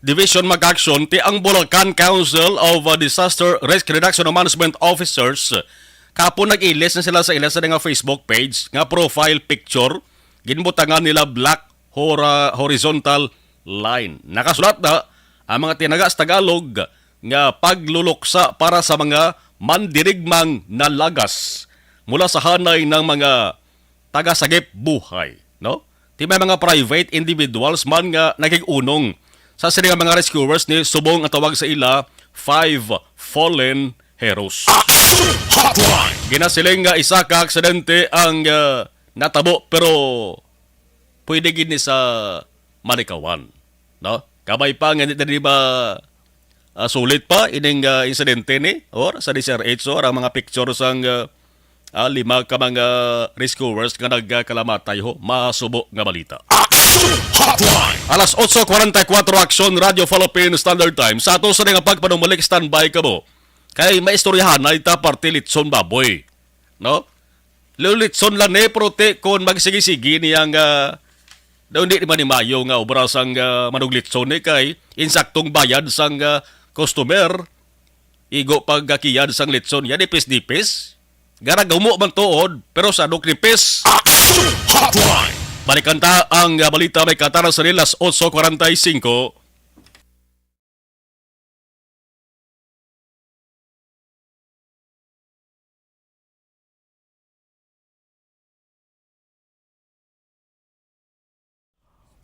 Division mag-action ti ang Bulacan Council of Disaster Risk Reduction and Management Officers. Kapon nag-ilis na sila sa ila sa nga Facebook page nga profile picture, ginbutangan nila black hora-, horizontal line. Nakasulat na ang mga tinaga sa Tagalog nga pagluluksa para sa mga mandirigmang nalagas mula sa hanay ng mga tagasagip buhay, no? Ti may mga private individuals man nga nagig-unong sa sini nga mga rescuers ni subong ang tawag sa ila five fallen heroes. Action Hotline. Ginasiling nga isa ka aksidente ang ah, natabo, pero pwede gid ni sa malikawan, no? Kabay pa nga di, di ba ah, sulit pa ining ah, insidente ni or sa D Z R H or ang mga picture sang ah, ah, lima ka mga rescuers nga nagkalamatay ho, masubo nga balita. Action Hotline. Alas otso kwarenta y kuwatro, Action Radio Philippine Standard Time. Sa ato sa nga pagpanumalik, standby kamo. Kay maistoryahanay ta parte litson baboy, no? Lulitson lang ni, pero ti, kung magsigi-sigi niya nga daw hindi naman ni mayo nga obra sang ah, manuglitson ni kay insaktong bayad sang ah, customer, igo pagkakiyad sang litson. Yan, dipis-dipis. Garag humo man tuod, pero sa dok nipis. Action Hotline. Balikan ta ang ah, balita may katara sa alas otso kwarenta y cinco.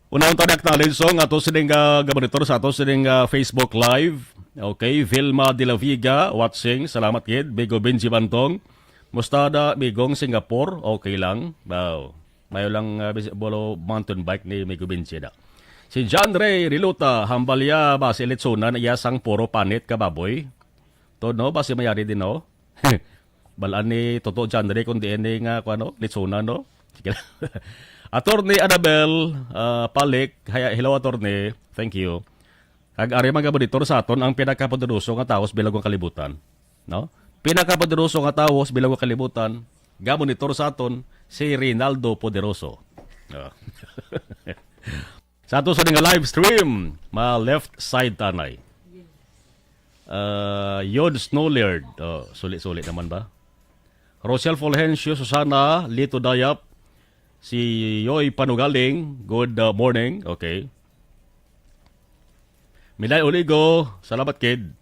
Unahon ta ni acknowledge song ato sining ah, gabonitor sa ato sining ah, Facebook Live. Okay, Vilma de la Viga watching. Salamat gid, Bigo Benji Bantong. Musta da, Bigong Singapore? Okay lang. Wow. Mayo lang ah, bis- bolo mountain bike ni Migo Benji da. Si John Ray Riluta, hambalya ba si Litsunan iya sang puro panit ka baboy? To no, ba si mayari din no? Balaan ni Toto John Ray kung diin ni nga kuano, Litsunan no? Sige lang. Attorney Annabel ah, Palik, hi- hello Attorney. Thank you. Kag ari mga monitor sa aton ang pinakapoderoso nga tawo sa bilog nga kalibutan. No? Pinakapoderoso nga tawo sa bilog nga kalibutan, gamonitor sa aton, si Rinaldo Poderoso. Ah. Sa ato sa nga live stream, ma left side tanay. Ah, Yod Snowlaird. Oh, suli-suli naman ba? Rosel Fulgencio, Susana, Lito Dayap, si Yoy Panugaling, good, uh, morning. Okay. Milay Oligo, salamat, kid.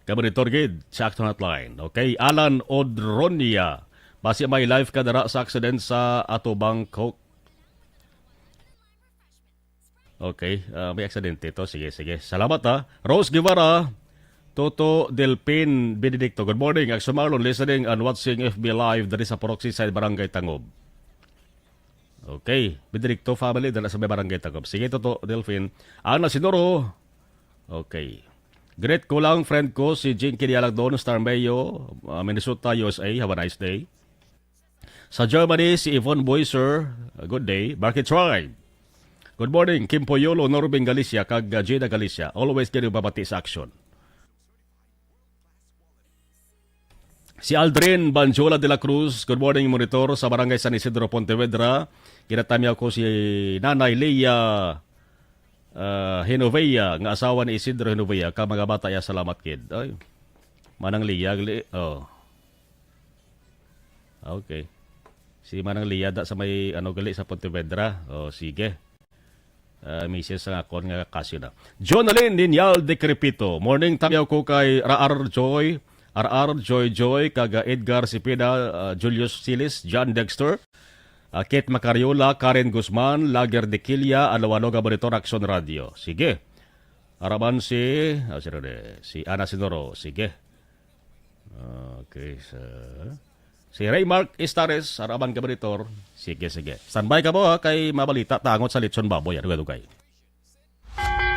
Kabonitor gid sa Action Hotline. Okay, Alan Odronia. Basi may live ka dara sa accident sa Ato Bangkok. Okay, ah, may aksidente to. Sige, sige. Salamat, ha. Rose Guevara, Toto Delpin Benedicto. Good morning. Action Marlon, listening and watching F B Live diri sa Purok Seaside, Barangay Tangob. Okay. Benedicto family, dala sa may Barangay Tangob. Sige, Toto Delphin. Ana Sinoro. Okay. Greet ko lang, friend ko, si Jinky Dialagdon, Star Mayo, ah, Minnesota, U S A. Have a nice day. Sa Germany, si Yvonne Boyser. Ah, good day. Barkit Tribe. Good morning, Kim Poyolo, Norbin Galicia, kag, ah, Jada Galicia. Always kayo babati sa action. Si Aldrin Banjola de la Cruz, good morning, monitor sa Barangay San Isidro, Pontevedra. Ginatamyaw ko si Nanay Leah, ah, Genovea, nga asawa ni Isidro Genovea, ka mga bata ya, salamat, kid. Ay, Manang Leah, gali, oh. Okay. Si Manang Leah da sa may, ano, gali sa Pontevedra. Oh, sige. Ah, misis sang akon nga kasyo na. Jonalyn Ninyal de Crepito. Morning, tamyaw ko kay R R Joy, R R Joy Joy, kag, ah, Edgar Cepeda, ah, Julius Silis, John Dexter, ah, Kate Macariola, Karen Guzman, Lager de Quilla, Alo-Alo nga monitor Action Radio. Sige. Araman si, ah, sino ni? Si Ana Sinoro. Sige. Okay, sir. Si Raymark Estares, araman ka, monitor. Sige, sige. Standby ka mo, ha, kay mabalita tangot sa lechon baboy. Ano ka, dugay?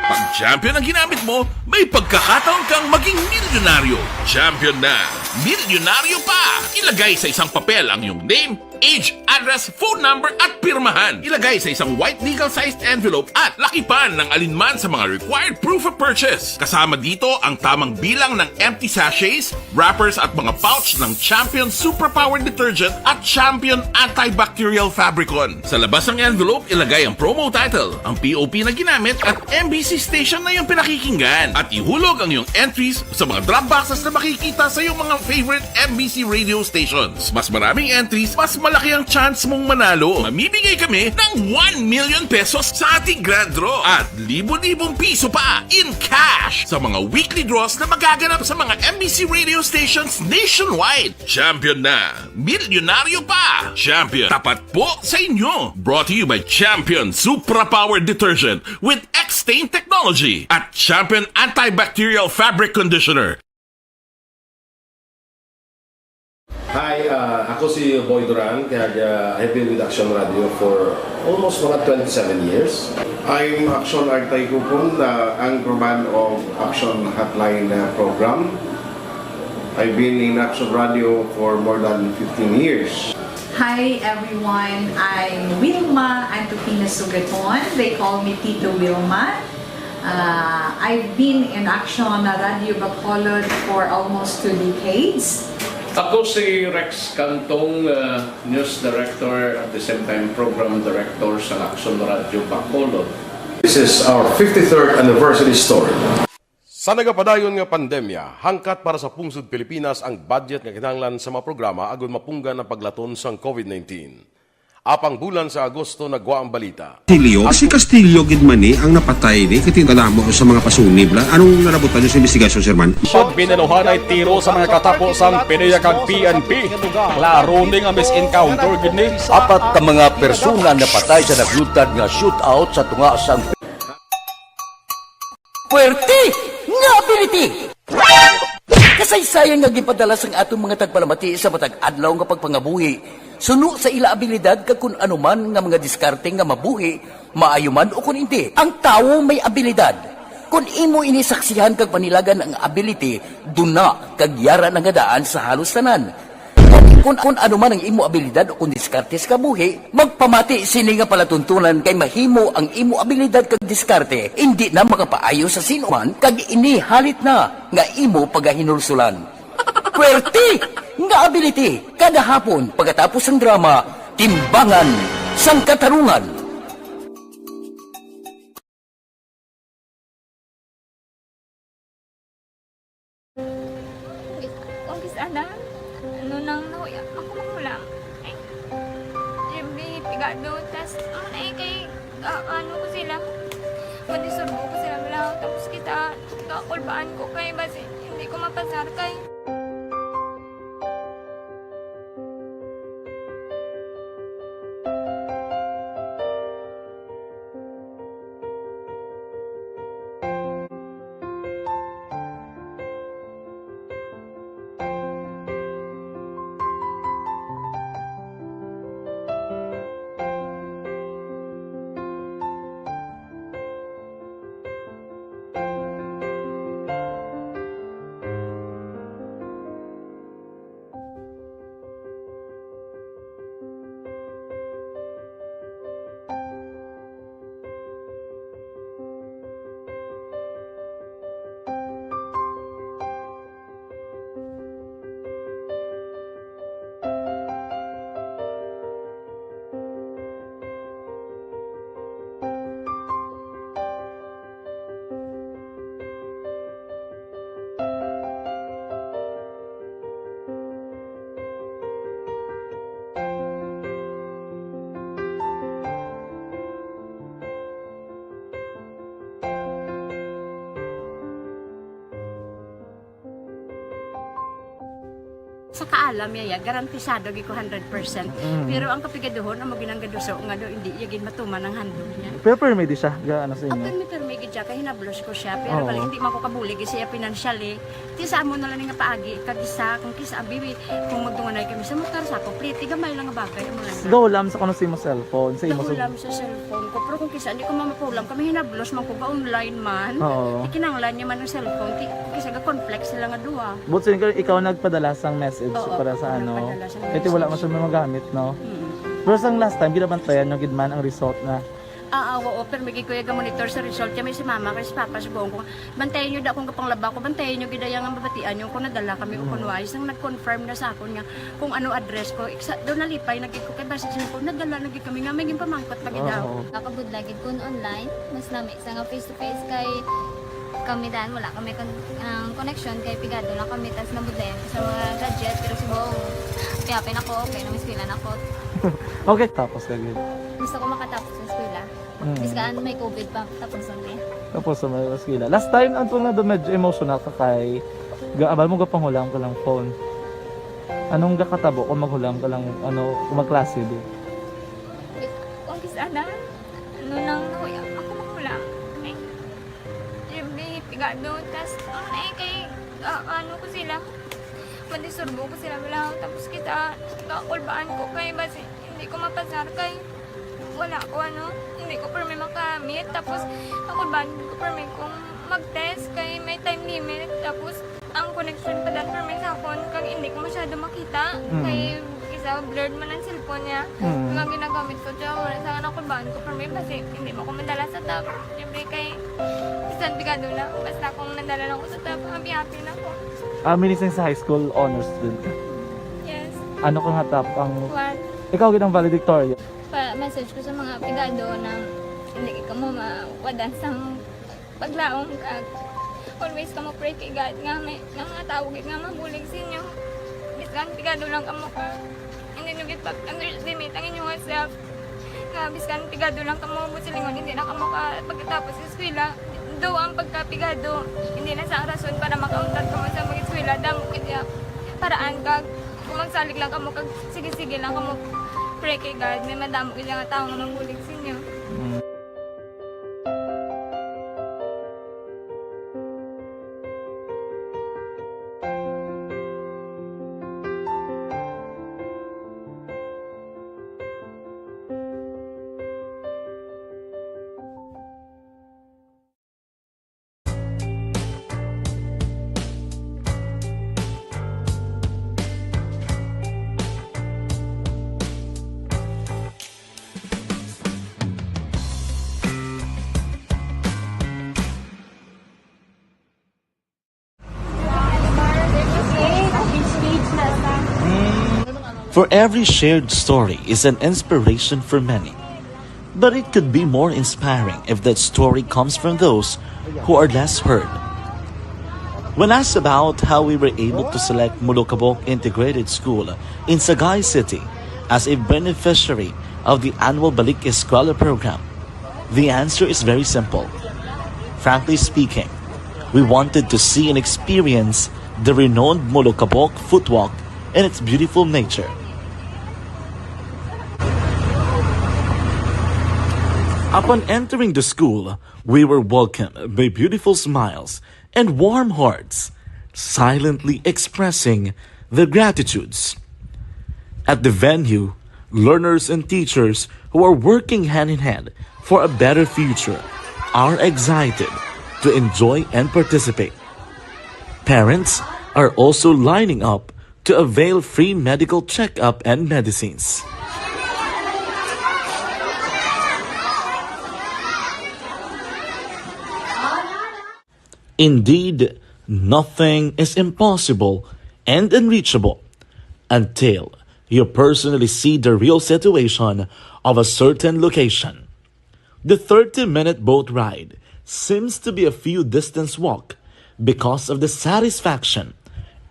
Pag champion ang ginamit mo, may pagkakataon kang maging milyonaryo. Champion na, milyonaryo pa! Ilagay sa isang papel ang iyong name, age, address, phone number, at pirmahan. Ilagay sa isang white legal-sized envelope at lakipan ng alinman sa mga required proof of purchase. Kasama dito ang tamang bilang ng empty sachets, wrappers, at mga pouch ng Champion Superpower Detergent at Champion Antibacterial Fabricon. Sa labas ng envelope, ilagay ang promo title, ang P O P na ginamit, at M B C station na iyong pinakikinggan. At ihulog ang iyong entries sa mga drop boxes na makikita sa iyong mga favorite M B C radio stations. Mas maraming entries, mas malaki ang chance mong manalo. Mamimigay kami ng one million pesos sa ating grand draw at libo-libong piso pa in cash sa mga weekly draws na magaganap sa mga M B C radio stations nationwide. Champion na! Milyonaryo pa! Champion, tapat po sa inyo! Brought to you by Champion Supra Power Detergent with X-Stain Technology at Champion Antibacterial Fabric Conditioner. Hi, ah, ako si Boy Duran, kag, ah, I've been with Action Radio for almost mga twenty-seven years. I'm Action Artay Kupon, the anchorman of Action Hotline, ah, program. I've been in Action Radio for more than fifteen years. Hi everyone, I'm Wilma Antupina Sugaton. They call me Tito Wilma. Uh, I've been in Action Radio Bacolod for almost two decades. Ako si Rex Cantong, uh, news director, at the same time program director sa Action Radio Bacolod. This is our fifty-third anniversary story. Sa nagapadayon nga pandemya, hangkat para sa pungsod Pilipinas ang budget nga kinahanglan sa mga programa agud mapunggan ang paglaton sang COVID nineteen. Apang bulan sa Agosto nagwa ang balita. Castillo, si Castillo gid man ni ang napatay ni, kay kadamo sa mga pasunib la. Anong nalabutan niyo sa investigasyon, sir man? Pagbinaluhan ay tiro sa mga katapo sang PDEA kag P N P. Klaro ni nga misencounter gid ni. Apat ka mga persona napatay sa naglutad nga shootout sa tunga sang Puwerte nga ability! Kasaysayan nga ginpadala sang aton mga tagpalamati sa matag adlaw nga pagpangabuhi, suno sa ila abilidad kag kun ano man nga mga diskarte nga mabuhi, maayo man o kun indi, ang tawo may abilidad. Kun imo ini saksihan kag panilagan ang ability, duna kag yara na nga daan sa halos tanan. Kun, kun ano man ang imo abilidad o kun diskarte sa kabuhi, magpamati sini nga palatuntunan kay mahimo ang imo abilidad kag diskarte indi na makapaayo sa sin-o man kag ini halit na nga imo pagahinulsolan. Pwerte nga ability. Kada hapon pagkatapos sang drama, Timbangan sang Katarungan. Kung kis-, kung kis-, ana, ano nang nahuya, ako manghulam. Ay, siyempre, pigado, tas, ano na eh, kay, ah, ano ko sila, madisturbo ko sila, wala, tapos kita, kakulbaan ko kay, basi, hindi ko mapasar kay. Sa kaalam niya, ya, garantisado gid ko hundred percent. Mm. Pero ang kapigaduhon, amo gid ang gaduso nga daw hindi iya gid matuman ang handog niya. Pero permi di siya, ga-, ano sa inyo? Permi, permi gid siya, kay hinablos ko siya. Pero Oo. bali, hindi man ko kabulig siya financially. Ti sa amo na lang nga paagi, kag isa, kung kisa, abi, kung magdunganay kami sa motor, sa ako, pliti, gamay lang nga bagay, amo lang. Gahulam sa kuno sa imo cellphone, sa imo sa Gahulam sa cellphone ko. Pero kung kisa, hindi ko mamapulam, kami hinablos man ko, ga-online man. Oo. Ti kinahanglan niya man ang cellphone, ti, kung kisa, ga-conflict sila nga duha. But so, ikaw, ikaw nagpadala sang message Oo, para sa ako ano? nagpadala sang Kaya ti wala man message. siya may magamit, no? Mm. Pero sang last time, ginabantayan nyo gid man ang result na Ah, ah, oo, pero may gid ko iya ga-monitor sa result. Kaya may si mama, kay si papa, subong ko, "Bantayan nyo da akong gapanglaba ko, bantayan nyo gid ang mabatian nyo kung nadala kami o Mm. kung wala." Sang nag-confirm na sa akon nga kung ano address ko, iksa, daw nalipay na gid ko, kay basi siya ko, nadala na gid kami nga, may ginpamangkot pa gid daw. Oo. Nakabudlay gid kun online, mas lami sa nga face to face kay kami dan, wala kami kon-, ang connection kay pigado lang kami, tas nabudlayan ko sa mga gadget, pero subong, piyapin ako, okay na, may eskwela na ako. Okay, tapos ka gid. Gusto ko makatapos sa eskwela. Mm. Bisan may covid pa, tapos ang day. Tapos sa may eskwela. Last time, ang tunga doon, medyo emotional ka kay ga-, abal mo gapanghulam ka lang phone. Anong gakatabo kung maghulam ka lang, ano, kung magklase di? Kung kis-, ana, ano nang nahuya, ako manghulam. Ay, siyempre, pigado, tas, ano na eh, kay, ah, ano ko sila, madisturbo ko sila, wala, tapos kita, kakulbaan ko kay, basi, hindi ko mapasar kay, wala ko, ano, hindi ko permi makamit, tapos, kakulbaan ko permi kung mag-test kay may time limit, tapos, ang connection pa dan permi sa akon, kag hindi ko masyado makita, Mm. kay isa blurred man ang cellphone niya. Mm. Nga ginagamit ko siya, wala sa anak ko, baan ko permi, basi hindi mo ko madala sa top. Siyempre kay, bisan pigado na, basta kung nadala lang ko sa top, happy-happy na ko. Ah, meaning sa high school, honor student ka? Yes. Ano ka nga top ang One. Ikaw gid ang valedictorian? Pa-message ko sa mga pigado na hindi ka mo mawadan sang paglaom, kag always kamo pray kay God nga may, nga mga tawo gid nga mabulig sa inyo. Biskan pigado lang kamo ka, hindi nyo gid pag-underestimate ang inyong self. Nga biskan pigado lang kamo, buot silingon, hindi na kamo ka pagkatapos sa eskwela. Daw ang pagkapigado, hindi na sa rason para makauntat kamo sa mag-eskwela. Damo gid ya paraan, kag kung magsalig lang kamo, kag sige-sige lang kamo pray kay God, may madamo gid nga tawo nga mabulig sa inyo. Mm. For every shared story is an inspiration for many. But it could be more inspiring if that story comes from those who are less heard. When asked about how we were able to select Molokabok Integrated School in Sagay City as a beneficiary of the annual Balik Eskwela program, the answer is very simple. Frankly speaking, we wanted to see and experience the renowned Molokabok footwalk and its beautiful nature. Upon entering the school, we were welcomed by beautiful smiles and warm hearts, silently expressing their gratitudes. At the venue, learners and teachers who are working hand in hand for a better future are excited to enjoy and participate. Parents are also lining up to avail free medical checkup and medicines. Indeed, nothing is impossible and unreachable until you personally see the real situation of a certain location. The thirty-minute boat ride seems to be a few distance walk because of the satisfaction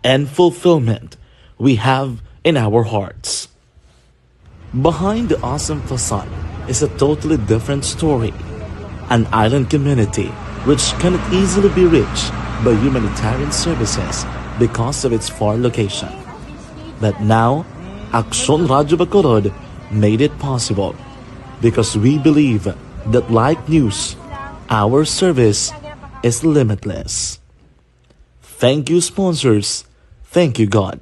and fulfillment we have in our hearts. Behind the awesome facade is a totally different story. An island community which cannot easily be reached by humanitarian services because of its far location. But now, Aksyon Radyo Bacolod made it possible because we believe that, like news, our service is limitless. Thank you, sponsors. Thank you, God.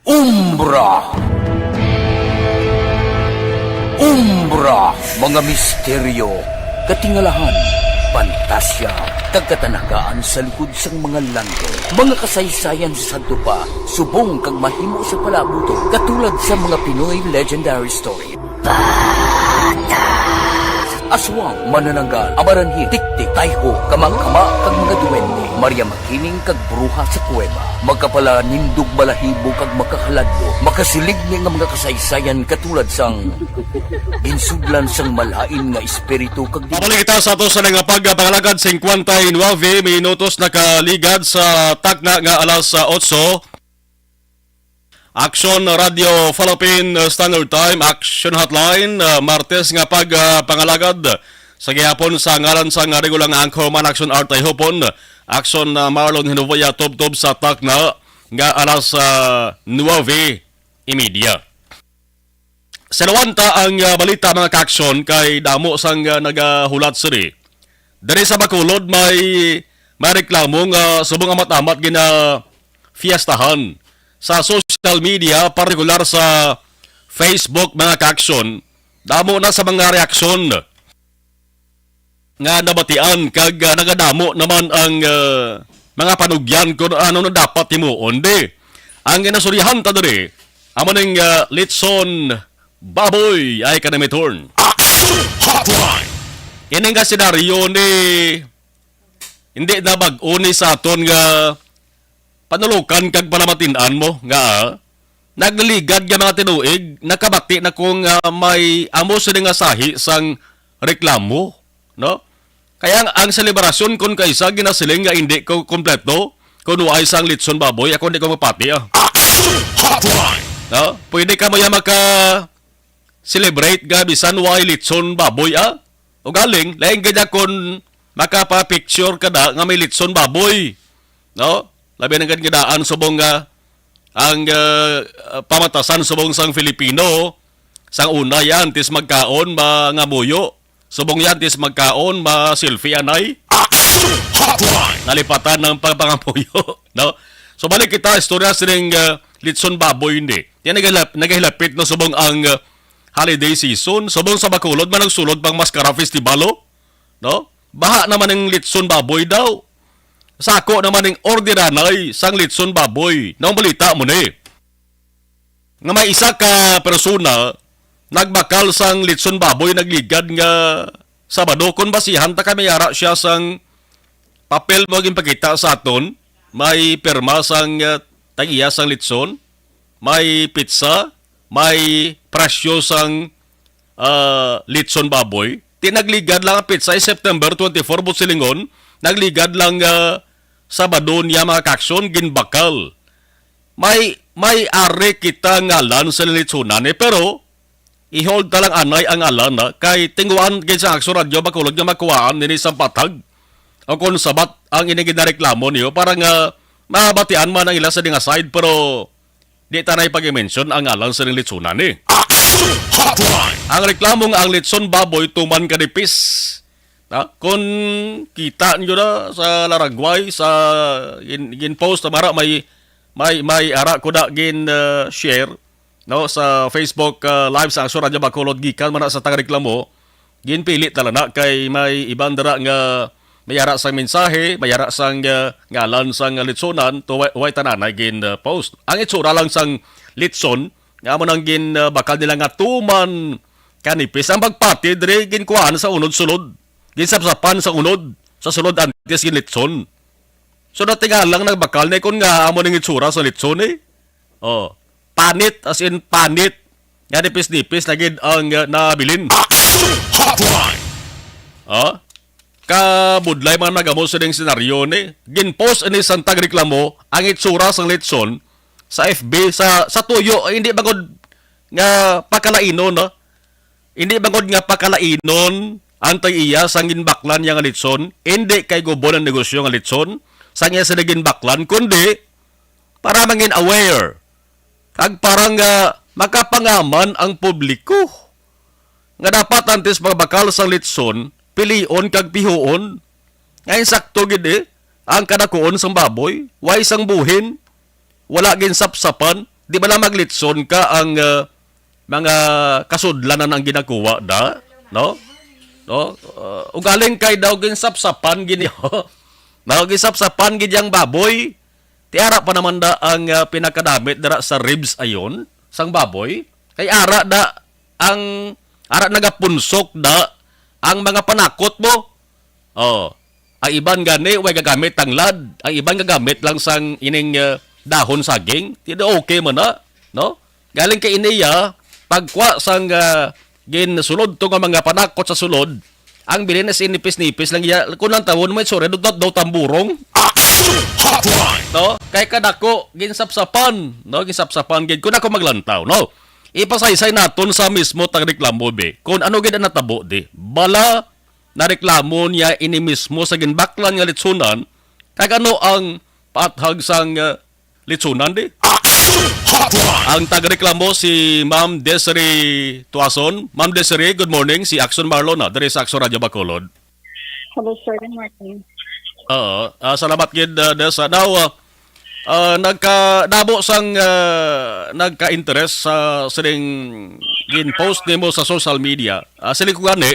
Umbra. Umbra, mga misteryo, katingalahan, pantasya, kag katanagaan sa likod sang mga landong. Mga kasaysayan sa sadto pa, subong kag mahimo sa palaabuton, katulad sa mga Pinoy legendary story. Aswang, manananggal, amaranhit, tiktik, tayho, kamangkama, kag mga duwende. Maria Makiling kag bruha sa kuweba. Makapalanindog balahibo kag makahaladlo. Makasiling ni nga mga kasaysayan katulad sang ginsudlan sang malain nga espiritu kag di- Pabalik kita sa ato sa nga pagpangalagad, singkwenta y nuebe minutos nakaligad sa takna nga alas, ah, otso. Aksyon Radio Philippine, uh, Standard Time, Aksyon Hotline, uh, Martes nga pag, uh, pangalagad sa gihapon sa ngalan sang regular nga anchorman, Aksyon Art Tayhopon, Aksyon, uh, Marlon Hinuvoya, tubtob sa takna nga alas, uh, nuebe y media. Sa lawanta ang, uh, balita, mga kaaksyon, kay damo sang, uh, nagahulat sini. Diri sa Bacolod, may, may reklamo nga subong amat-amat ginafiestahan sa social media, partikular sa Facebook, mga kaaksyon. Damo na sa mga reaksyon nga nabatian kag, ah, nagadamo naman ang, ah, mga panugyan kung ano na dapat himuon. Di, ang ginasurihan ta diri, amo ning, ah, litson baboy ay kanamiton. Action Hotline! Ini nga senaryo ni, hindi na bag-o ni sa aton nga panulukan kag panamatin-an mo nga, ah, nagliligad nga mga tinuig, nakabati na ko nga may amo sini nga sahi sang reklamo, no? Kaya ang, ang selebrasyon kon kaisa ginasiling nga hindi ko kompleto, kung waay sang litson baboy, ako hindi ko mapati, ah. Action Hotline! No? Pwede ka mo ya maka celebrate nga bisan way litson baboy, ah. Ugaling, lain gid na kon makapa-picture ka na nga may litson baboy, no? Labi na gid nga daan subong nga ang, ah, pamatasan subong sang Filipino, sang una yan, tis magkaon, mangamuyo. Subong yan, tis magkaon, ma-selfie, anay. Action Hotline! Nalipatan ng pagpangamuyo, no? So, balik kita, istorya sining, ah, litson baboy, hindi. Yan nagahilap-, nagahilapit, no, subong ang, ah, holiday season. Subong sa Bacolod, managsulod pang Mascara Festival, oh. No? Baha naman ang litson baboy daw. Sako naman ang orderanay sang litson baboy. Naong balita mo ni. nga may isa ka persona nagbakal sang litson baboy nagligad nga Sabado. Kon basihan ta kay may ara siya sang papel mo ginpakita sa aton, may pirma sang, ah, tag-iya sang litson, may pitsa, may presyo sang, ah, litson baboy. Ti nagligad lang ang pitsa ay September twenty-four, buot silingon, nagligad lang, ah, Sabado niya, mga kaaksyon, ginbakal. May, may ari kita ngalan sa litsunan, eh, pero i-hold ta lang anay ang ngalan, ha, kay tinguhaan gid sa Aksyon Radyo Bacolod nga makuhaan nini sa patag. O kung sabat ang ini ginareklamo niyo, para nga mabatian man ang ila sa dinga side, pero di ta na ipag-mention ang ngalan sa litsunan, eh. Action Hotline! Ang reklamo nga ang litson baboy tuman kanipis. Ha? Kung kita nyo na sa Laragway, sa gin, gin-post na mara, may, may, may ara ko na gin, uh, share, no, sa Facebook, uh, Live sa Aksyon Radyo Bacolod, gikan man na sa tagareklamo, ginpili tala na kay may iban dira nga may ara sang mensahe, may ara sang, uh, ngalan sang litsonan, to way, way tanan ay gin, uh, post. Ang itsura lang sang litson, nga amo nang gin, uh, bakal nila nga tuman kanipis. Ang pagpati diri ginkuhaan sa unod sulod. Ginsapsapan sa unod, sa sulod antes ginlitson. So, dati nga lang nagbakal na kun nga amo ning itsura sa litson, eh. Oh, panit, as in panit. Nga nipis-nipis na gid ang, uh, nabilin. Action Hotline! Oh, kabudlay man nagamo sining senaryo ni. Ginpost ini sang tagareklamo ang itsura sang litson sa F B, sa, sa tuyo, hindi bangod nga pakalainon, no? Hindi bangod nga pakalainon ang tag-iya sang ginbaklan niya nga litson, hindi kay gubon ang negosyo nga litson sang iya sila ginbaklan, kundi para mangin aware kag para nga makapangaman ang publiko nga dapat antes magbakal sang litson, pilion kag pihuon nga insakto gid, eh, ang kadakuon sang baboy, way sang buhin, wala ginsapsapan, di ba lang maglitson ka ang, ah, mga kasudlanan ang ginakuha da, no? No? Ah, ugaling kay daw ginsapsapan gid, no? Ginsapsapan gid yang baboy. Ti ara pa naman da ang, ah, pinakadamit dira sa ribs ayon sang baboy. Kay ara da ang, ara nagapunsok da ang mga panakot mo. Oh, ang iban gani way gagamit tanglad, ang iban gagamit lang sang ining, ah, dahon saging. Ti okay man na, no? Galing kay iniya, pagkuha sang, ah, ginsulod to nga mga panakot sa sulod, ang bilin is inipis-nipis lang iya. Kung lang tawon mo, sorry, daw, daw tamburong. Action Hotline! No? Kay kadako, ginsapsapan, no? Ginsapsapan gid. Kung ako maglantaw, no? Ipasaysay naton sa mismo tag reklamo, be. Kung ano gid ang natabo, di. Bala, nareklamo niya ini mismo sa ginbaklan nga litsunan, kag ano ang paathag sang, uh, litsunan, di? Action Hotline! Ang tagareklamo si Ma'am Desiree Tuason. Ma'am Desiree, good morning. Si Action Marlon na, diri sa Action Radio Bacolod. Hello, sir. Good morning. Oo. Ah, salamat gid, ah, Des. Ah, now, ah, ah, nagka-, damo sang, ah, nagka-interest sa sining gin-post nimo sa social media. Ah, siling ko gani,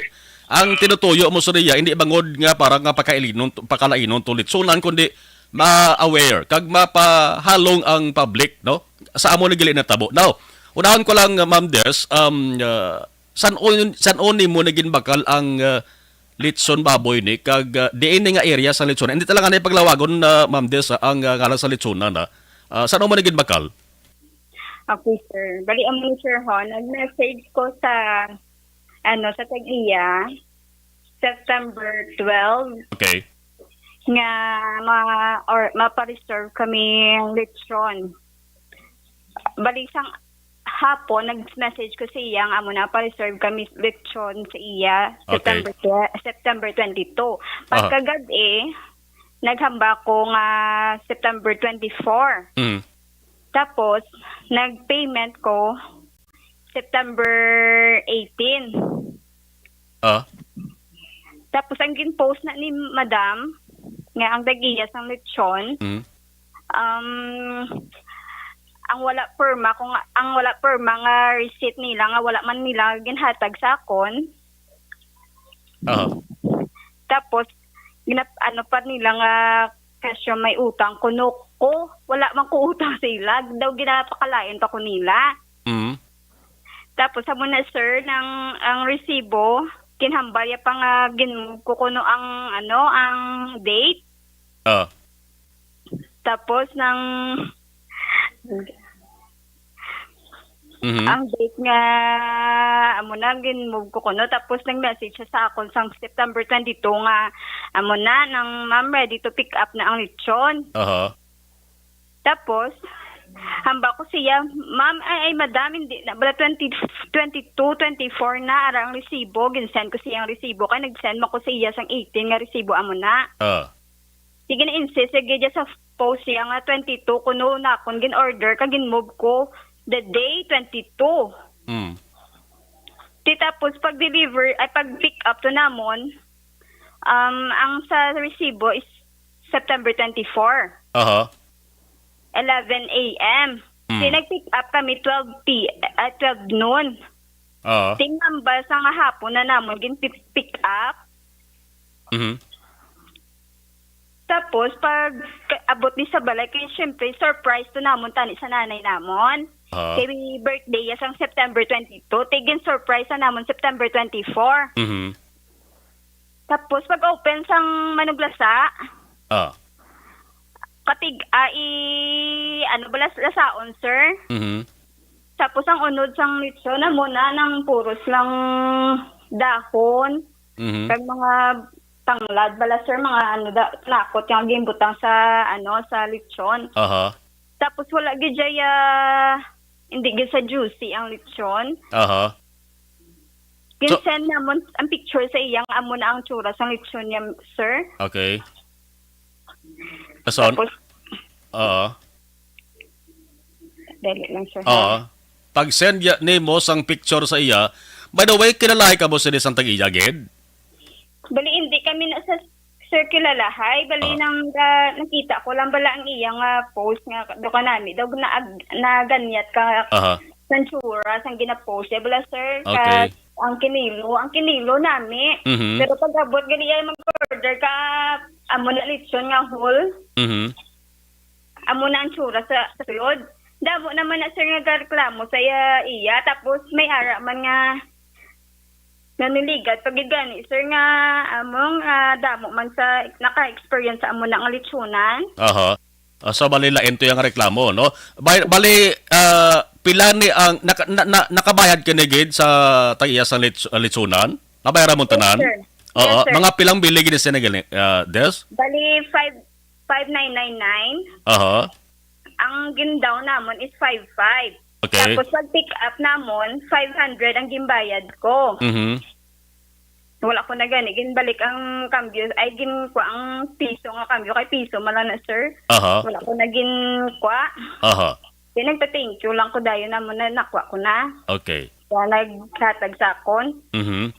ang tinutuyo mo sa niya, hindi bangod nga para nga pakailinon, pakalainon to litsunan, kundi ma-aware kag mapahalong ang public, no? Sa amo ni gali natabo. Now, unahon ko lang, Ma'am Des, um, ah, san-on, san-on nimo na ginbakal ang, ah, litson baboy ni, kag, ah, diin ni nga area sa litson? Hindi talaga na paglawagon na, Ma'am Des, ah, ang, ah, ngalan sa litson na, na. Ah, san-on mo na ginbakal? Okay, sir. Bali, ang sir ho, nag-message ko sa, ano, sa tag-iya, September twelve, Okay. nga ma-, or mapa-reserve kami litson. Bali, sang hapon, nag-message ko sa iya nga amo na, pa-reserve kami litson sa iya, Okay. September twe-, September twenty-two. Aha. Pagkagab-i, naghamba ko nga September twenty-four. Mm. Tapos, nag-payment ko September eighteen. Ah. Tapos, ang gin-post na ni Madam, nga ang tag-iya sang lechon, Mm. um, ang wala porma, kung ang wala porma nga receipt nila, nga wala man nila ginhatag sa akon. Ah. Tapos, ginap-, ano pa nila nga, kasyo may utang kuno ko. Wala man ko utang sa ila. Daw ginapakalain pa ko nila. Mm. Tapos, amo na, sir, nang, ang resibo, kinhambal ya pa nga gin-move ko kuno ang, ano, ang date. Ah. Tapos, nang, Mhm. ang date nga, amo na, gin-move ko kuno. Tapos, nag-message siya sa akon sang September twenty-two nga, amo na, nang, "Ma'am, ready to pick up na ang lechon." Aha. Tapos, hamba ko siya, "Ma'am, ay, ay, madam, hindi na bala twenty, twenty-two, twenty-four na, ara ang resibo." Gin-send ko siya ang resibo, kay nag-send man ko siya sang eighteen nga resibo, amo na. Ah. Sige na, insist siya gid sa post siya nga twenty-two, kuno na akon gin-order, kag gin-move ko the day twenty-two. Mm. Di tapos, pag-deliver, ay, pag-pick up to namon, um, ang sa resibo is September twenty-four. Aha. Eleven a m. Mm. Di nag-pick up kami twelve p, ah, twelve noon. Oo. Tinambal sa nga hapon na namon gin-pick up. Mhm. Tapos, pag ka-, abot ni sa balay, kay syempre, surprise to namon tani sa nanay namon. Oo. Kay birthday ya sang September twenty-two, tigin surprise sa namon September twenty-four. Mhm. Tapos, pag open sang manuglasa, Ah. kapig, ah, i-, ano ba, las-, lasaon, sir? Mhm. Tapos, ang unod sang lechon, amo na, nang puros lang dahon, Mhm. kag mga tanglad bala, sir, mga ano, da-, nakot nga ginbutang sa, ano, sa lechon. Aha. Tapos, wala gid siya, ah, hindi gid sa juicy ang lechon. Aha. So, gin-send namon ang picture sa iya nga amo na ang tsura sang lechon niya, sir. Okay. Kason? Tapos, Oo. Dali lang, sir, ha? Oo. Pag-send ya, nimo sang picture sa iya, by the way, kilalahi kamo sini sang tag-iya gid? Bali, hindi kami na sa, sir, kilalahay. Bali, Ah. nang, ah, nakita ko lang bala ang iya nga post nga do kanami. Daw na, naganyat ka Aha. sang tsura, sang gina-post. Eh, bala, sir, Okay. ka, ang kinilo, ang kinilo nami. Mhm. Pero pag abot gali ay mag-order ka, amo na lechon nga whole. Mhm. Amo na ang tsura sa, sa sulod. Damo naman na, sir, nga gareklamo sa iya, iya. Tapos may ara man nga naniligat pa gid gani, sir, nga among, ah, damo man sa naka-experience sa amo na nga lechonan. Aha. Ah, so, bali, lain to yung reklamo, no? Bay-, bali, ah, pila ni ang, naka-, na-, na-, nakabayad ka ni gid sa tag-iya sa lech-, ah, lechonan? Nabayaran mo tanan? Yes, sir. Oo. Yes, sir. Mga pilang bili gid sila gali, ah, Des? Bali, five, five nine nine nine. Aha. Ang gin-down namon is five five. Okay. Tapos pag pick up namon, five hundred ang ginbayad ko. Mhm. Wala ko na gani ginbalik ang kambyo, ay, gin-, kuha ang piso nga kambyo, kay piso man lang na, sir. Aha. Wala ko na gin-, kuha. Aha. Di, nagpa-thank you lang ko dayon namo na nakuha ko na. Okay. Kaya naghatag sa akon. Mhm.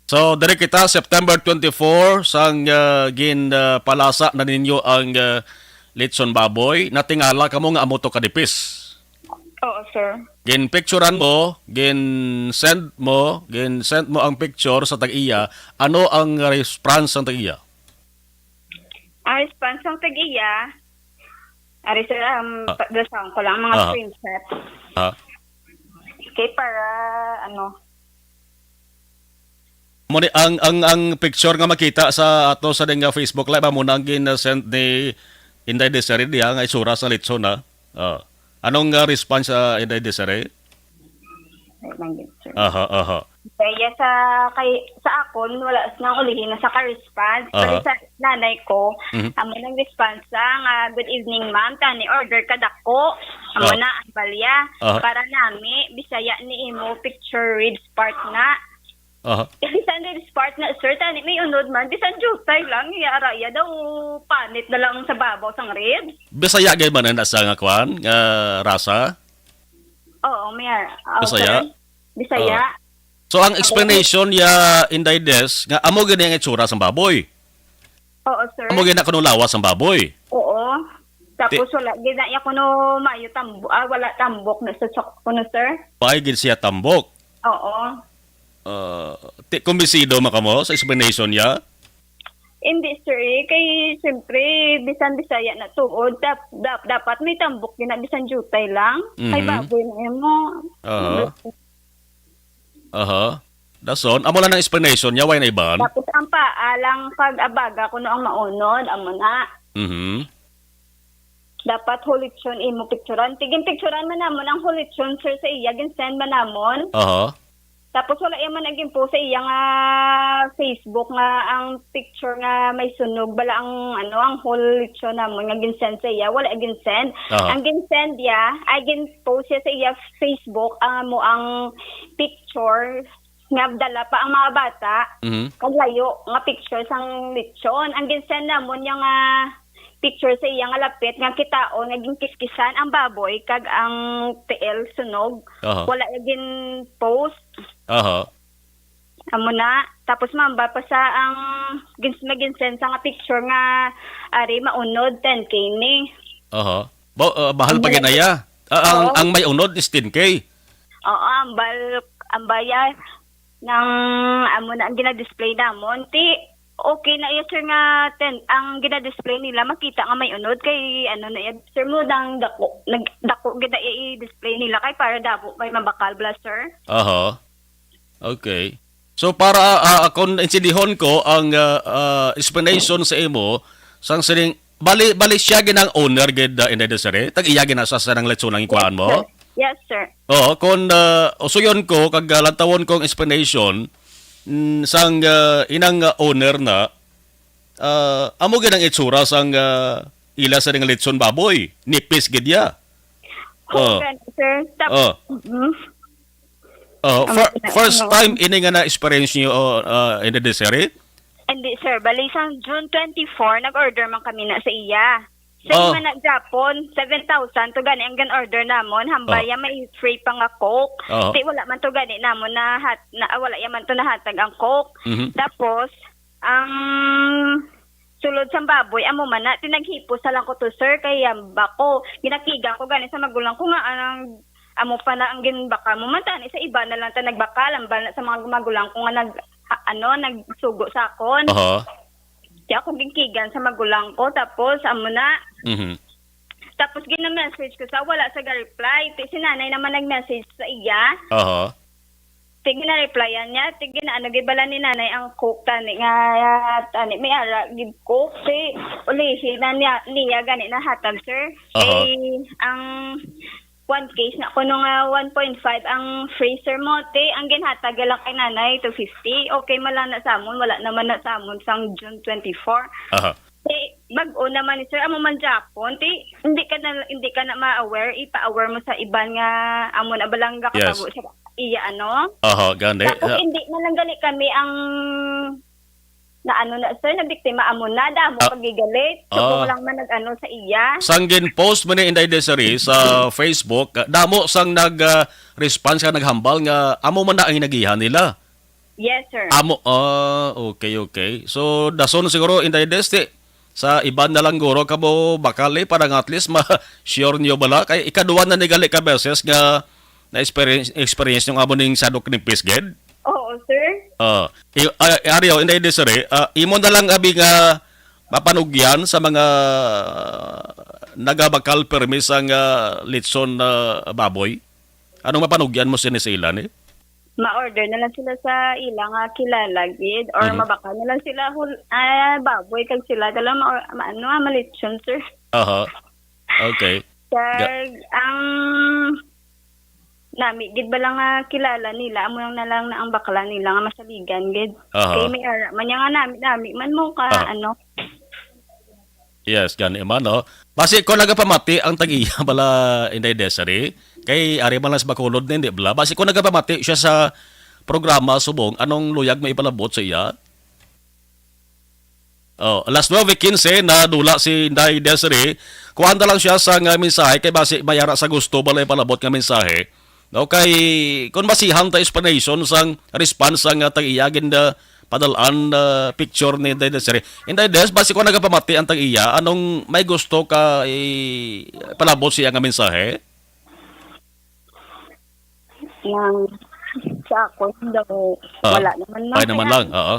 So, diri kita, September twenty-four, sang, ah, gin, ah, palasa na ninyo ang, ah, litson baboy, natingala kamo nga amo to kadipis. Oo, sir. Gin-picturean mo, gin-send mo, gin-send mo ang picture sa tag-iya. Ano ang response sang tag-iya? Ang response sang tag-iya, ari, sir, um, Ah. pa-, basahon ko lang mga Aha. screenshot. Ah. Okay, para, ano, Mo ni, ang, ang, ang picture nga makita sa ato sa ding, ah, Facebook Live, amo na ang gin-send ni Inday Desiree diha nga itsura sa litson, ha? Ah. Anong, ah, response sa Inday Desiree? Wait lang gid, sir. Aha, aha. Kaya sa, kay, sa akon, wala nang ulihi na sa ka-response. Aha. Pero sa nanay ko, Mhm. amo nang response sa nga, "Good evening, ma'am. Tani order ka dako. Amo Ah. na ang balya. Aha. Para nami, Bisaya ni imo picture reads part na." Aha. Eh, bisan reads part na, sir, tani may unod man. Bisan jutay lang, iya ara, iya daw panit na lang sa babaw sang ribs. Bisaya gid man na sa nga kwan, nga rasa? Oo, may ara. Oo, Bisaya? Sir. Bisaya. Oo. So, ang Oo. explanation niya, Inday Des, nga amo gani ang itsura sang baboy. Oo, sir. Amo gani kuno lawas sang baboy. Oo. Tapos Ti- wala gid na iya kuno maayo tambo-, ah, wala tambok na sa sak-, kuno, sir. Wala gid siya tambok. Oo. Ah, ti-, kumbinsido man kamo sa explanation niya? Hindi, sir, eh. Kay, siyempre, bisan Bisaya na tuod, dap-, dap-, dapat may tambok yun na bisan jutay lang. Kay Mhm. baboy na yun mo. Aha. Aha. Dason, amo lang ang explanation niya, why na iban? Tapos ang paa lang kag abaga kuno ang maunod, amo na. Mhm. Dapat hulitson imo picturan. Tigin picturan man namon ang hulitson, sir, sa iya, gin-send man namon. Aha. Tapos wala iya man naging post sa iya nga Facebook nga ang picture nga may sunog. Bala ang, ano, ang hulitson namon nga gin-send sa iya. Wala gin-send. Aha. Ang gin-send iya, ay gin-post siya sa iya Facebook, ang amo ang picture nga dala pa ang mga bata, Mhm. kag layo nga picture sang lechon. Ang gin-send namon niya nga picture sa iya nga lapit nga kitaon nga ginkiskisan ang baboy kag ang tiil sunog. Aha. Wala niya gin-post. Aha. Amo na. Tapos mamba pa sa ang gins-, may gin-send sa nga picture nga ari maunod ten K ni. Aha. Ba-, ah, bahal pa Ang ginaya. Ah, ang, Oo. ang may unod is ten K. Oo, ambal, ambaya ng amo na ang gina-display namon. Ti, okay na iya, sir, nga ten, ang gina-display nila, makita nga may unod kay ano na iya, sir, mo dang dako. Nag-, dako gid na i-display nila kay para damo kay mabakal bala, sir. Aha. Okay. So, para, ah, kung intindihon ko ang, ah, ah, explanation sa imo, sang sining, bali, bali siya gid ang owner gid, ah, Inday Desiree? Tag-iya gid na sa, sa nang lechon ang ikuhaan mo? Yes, sir. Oo, kung, ah, usuyon ko, kag, ah, lantawon ko ang explanation, mm, sang, ah, inang, ah, owner na, ah, amo gid ang itsura sang, ah, ila sa ning lechon baboy. Nipis gid ya. Oo, Oh. gani, sir. Tap-, Oh. mm. Oh, Ang fir-, gina-, first ano, time ini nga na-experience niyo, oh, ah, in the dessert? Hindi, sir. Bali, sang June twenty-four, nag-order man kami na sa iya. Sa Oh. Ima na Japon, seven thousand to gani ang gan-order namon. Hambal Oh. ya may free pa nga Coke. Oh. Di, wala man to gani namon na hat-, na, ah, wala ya man to nahatag ang Coke. Mhm. Tapos, ang sulod sang baboy, amo man na, tinaghipos sa lang ko to, sir, kay yamba ko. Ginakigan ko gani sa magulang ko nga, anang, amo pa na ang ginbakal mo man, tani sa iba na lang ta nagbakal, ang bana sa mga magulang ko nga nag, ha-, ano, nagsugo sa akon. Aha. Di ako ginkigan sa magulang ko, tapos, amo na. Mhm. Tapos, gina-message ko sa, wala sa ga-reply. Ti, si nanay naman nag-message sa iya. Aha. Ti gina-replyan niya, ti gina-, ano, gibala ni nanay ang Coke tani nga, tani may ara gid Coke, ti ulihi na niya, niya gani nahatag, sir. Aha. Kay ang one case na kuno nga one point five ang freezer mo, ti ang ginhatag lang kay nanay, two fifty. Okay man lang na sa amon, wala naman na sa amon sang June twenty-four. Aha. Ti, bag-o naman ni sir, amo man gyapon. Ti, hindi ka na, hindi ka na ma-aware, ipa-aware mo sa iban nga amo na balang Yes. gakatago sa iya, ano? Aha, gani. Tapos Ah. hindi man lang gali kami ang naano na, sir, na biktima, amo na, damo Ah. pag gigalit. Subong Ah. lang man nag-ano sa iya. Sang gin-post mo ni Inday Desiree sa Facebook, ah, damo sang nag, ah, response ka, naghambal nga amo man na ang inagihan nila. Yes, sir. Amo, ah, okay, okay. So, dason siguro, Inday Des, ti, sa iban na lang guro kamo bakal, eh, para nga at least ma-sure niyo bala. Kay ikaduha na ni gali ka beses nga na-experience, experience yung amo ning sadok ni Pisged? Oo, sir. Ah, i-, ah, Ariel, Inday Desiree, ah, imo na lang abi nga mapanugyan sa mga nagabakal permi sang, ah, litson na baboy? Anong mapanugyan mo sini sa ila, ni? Ma-order na lang sila sa ila nga kilala gid, or Mhm. mabakal na lang sila hul-, ah, baboy kag sila dala ma-, ma-, ano, ah, malitsyon, sir. Aha. Okay. Kag Ga- ang nami gid ba lang nga kilala nila, amo lang na lang na ang bakla nila nga masaligan gid. Aha. Kay may ara man niya nga nami, nami man mo ka, Aha. ano. Yes, gani man, no? Basi ko nagapamati ang tag-iya bala, Inday Desiree. Kay ari man lang sa Bacolod ni, di bala? Basi ko nagapamati siya sa programa subong, anong luyag mo ipalabot sa iya? Oh, alas nuebe quince, nadula si Inday Desiree. Kuhaan ta lang siya sa nga mensahe, kay basi may ara sa gusto bala ipalabot nga mensahe. No, kay kung basihan ta explanation sang response sang, ah, tag-iya gin, ah, padalaan, ah, picture ni Inday Desiree. Inday Des, basi ko nagapamati ang tag-iya, anong may gusto ka i-, palabot siya nga mensahe? Nang sa ako daw, Ah, wala naman lang ay naman kaya lang, oo.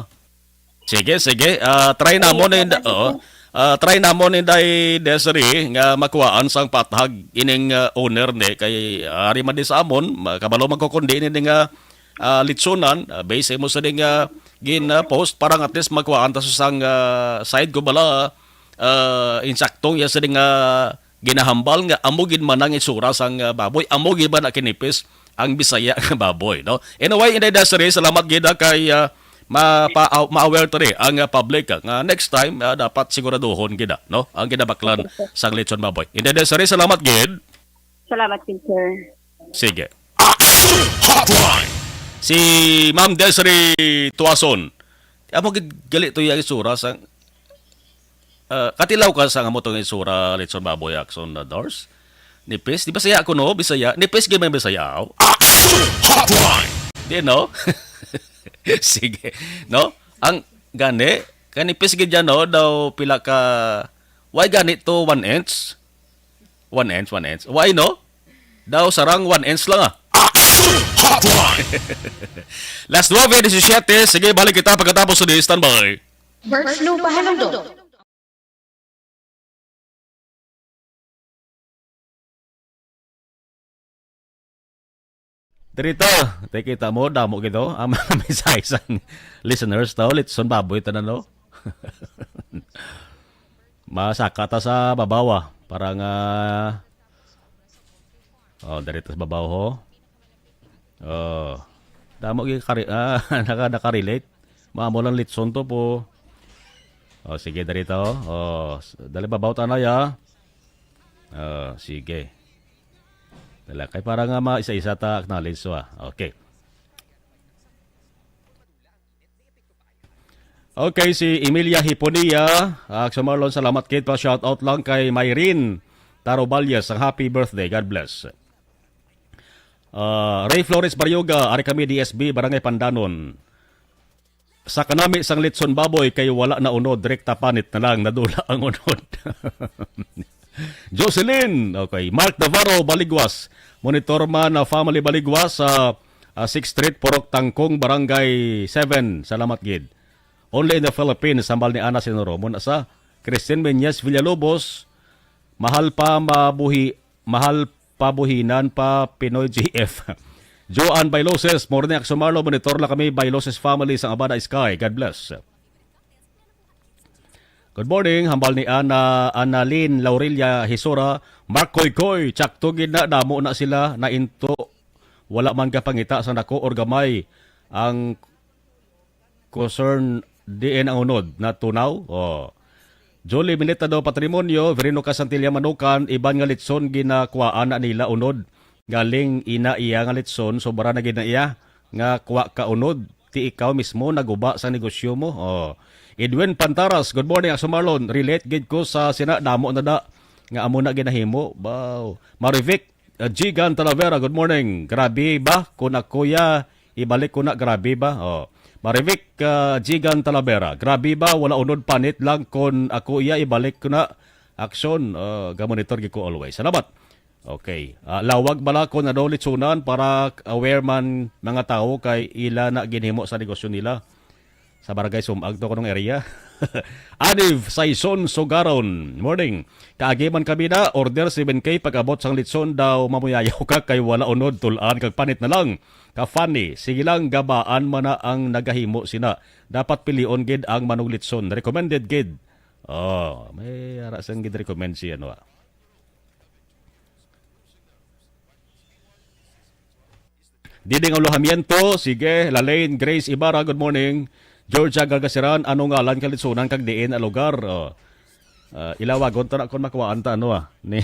Sige, sige. Ah, try Ay, namon ni, salamat, oo. sir. Ah, try namon ni Day Desiree nga makuhaan sang pathag ining, ah, owner ni kay ari man di sa amon, ma-, kabalo man ko kundi ni nga, ah, litsunan, ah, base mo sa ding, ah, gin, ah, post para at least makuhaan ta sa sang, ah, side ko bala, ah, insaktong ya sa ding, ah, ginahambal nga amo gid man ang itsura sang, ah, baboy, amo gid ba na kinipis ang Bisaya nga baboy, no? Anyway, Inday Desiree, salamat gid, ah, kay, ah, ma-, pa-, ma-aware tani ang, ah, public, ah, nga next time, ah, dapat siguraduhon gid, ah, no? Ang ginabaklan Okay, sir. sang lechon baboy. Inday Desiree, salamat gid. Salamat gid, sir. Sige. Action Hotline! Si Ma'am Desiree Tuason. Amo gid gali to yung itsura sa, ah, katilaw ka sa amo tong itsura, lechon baboy, Action na Dors? Nipis? Di ba saya ako, no? Bisaya? Nipis gid may Bisaya, aw? Action Hotline! Di, no? Sige. No? Ang gani, kanipis gid dyan, no? Daw pila ka, why gani to one inch? One inch, one inch. Why, no? Daw sarang one inch lang, ah. Action Hotline! Last nueve disisiete. Sige, balik kita pagkatapos sa di. Standby. Verse Lupa Halundong. Diri ta, tay kita mo, damo gid, oh, ang mga mensahe sang listeners ta, oh, litson baboy tanan, no? Masaka ta sa babaw, ah, para nga, oh, diri ta sa babaw, ho. Oh, damo gid kari-, ah, naka-, nakarelate. Maamo lang litson to po. Oh, sige, diri ta, oh. Oh, s-, dali babaw ta na, ya. Oh, sige. Dala, kay para nga ma-isa-isa ta acknowledge to, ah. Okay. Okay, si Emilia Hiponia, ah, sa Marlon, salamat gid pa. Shout out lang kay Myrin Taroballes, ang happy birthday. God bless. Ah, Ray Flores Baryoga, ari kami D S B, Barangay Pandanon. Sa kanami sang litson baboy kay wala na unod, direkta panit na lang, nadula ang unod. Jocelyn, okay. Mark Navarro Baligwas, monitor man na family Baligwas sa, ah, Sixth Street, Purok Tangkong, Barangay seven. Salamat gid. Only in the Philippines, hambal ni Ana Sinoro. Muna sa Christine Meñez Villalobos, mahal pa mabuhi, mahal pabuhinan pa Pinoy G F. Joan Bailoses, morning, Action Marlon, monitor lang kami, Bailoses family sa Abada Sky. God bless. Good morning, hambal ni Ana, Annalyn Laurelia Hisora, Mark Koykoy, tsakto gid na, damo na sila, nainto, wala man ka pangita sa nako or gamay. Ang concern, diin ang unod, natunaw? Oh. Jolie Mileta daw patrimonyo, Verino Casantilla Manukan, iban nga litson ginakuhaan na nila unod. Galing ina iya nga litson, sobra na gid na iya nga kuha ka unod. Ti ikaw mismo naguba sa negosyo mo. Oh. Edwin Pantaras, good morning, Aso Marlon. Relate gid ko sa sina, damo na da nga amo na ginahimo. Wow. Marivic, uh, Jigan Talavera, good morning. Grabe ba? Kung ako ya, ibalik ko na, grabe ba? Oh. Marivic, uh, Jigan Talavera, grabe ba? Wala unod panit lang. Kung ako iya, ibalik ko na. Action, uh, gamonitor gid ko always. Salamat. Okay. Ah, lawag bala ko na daw litsunan para aware man mga tawo kay ila na ginhimo sa negosyo nila. Sa Barangay Sumag to, kunong area. Aniv Saison Sugaron. Morning. Kaagi man kami na, order seven K, pag-abot sang litson daw mamuyayaw ka kay wala unod, tul-an kag panit na lang. Ka funny, sige lang, gabaan man na ang nagahimo sina. Dapat pilion gid ang manug litson. Recommended gid. Oh, may ara sang gid recommend si ano, ah. Diding Alojamiento, sige. Lalaine Grace Ibarra, good morning. Georgia Gargasiran, ano ngalan ka litsunan kag diin a lugar? Oh. Ah, ilawagon ta na kung makuhaan ta, ano, ah, ni,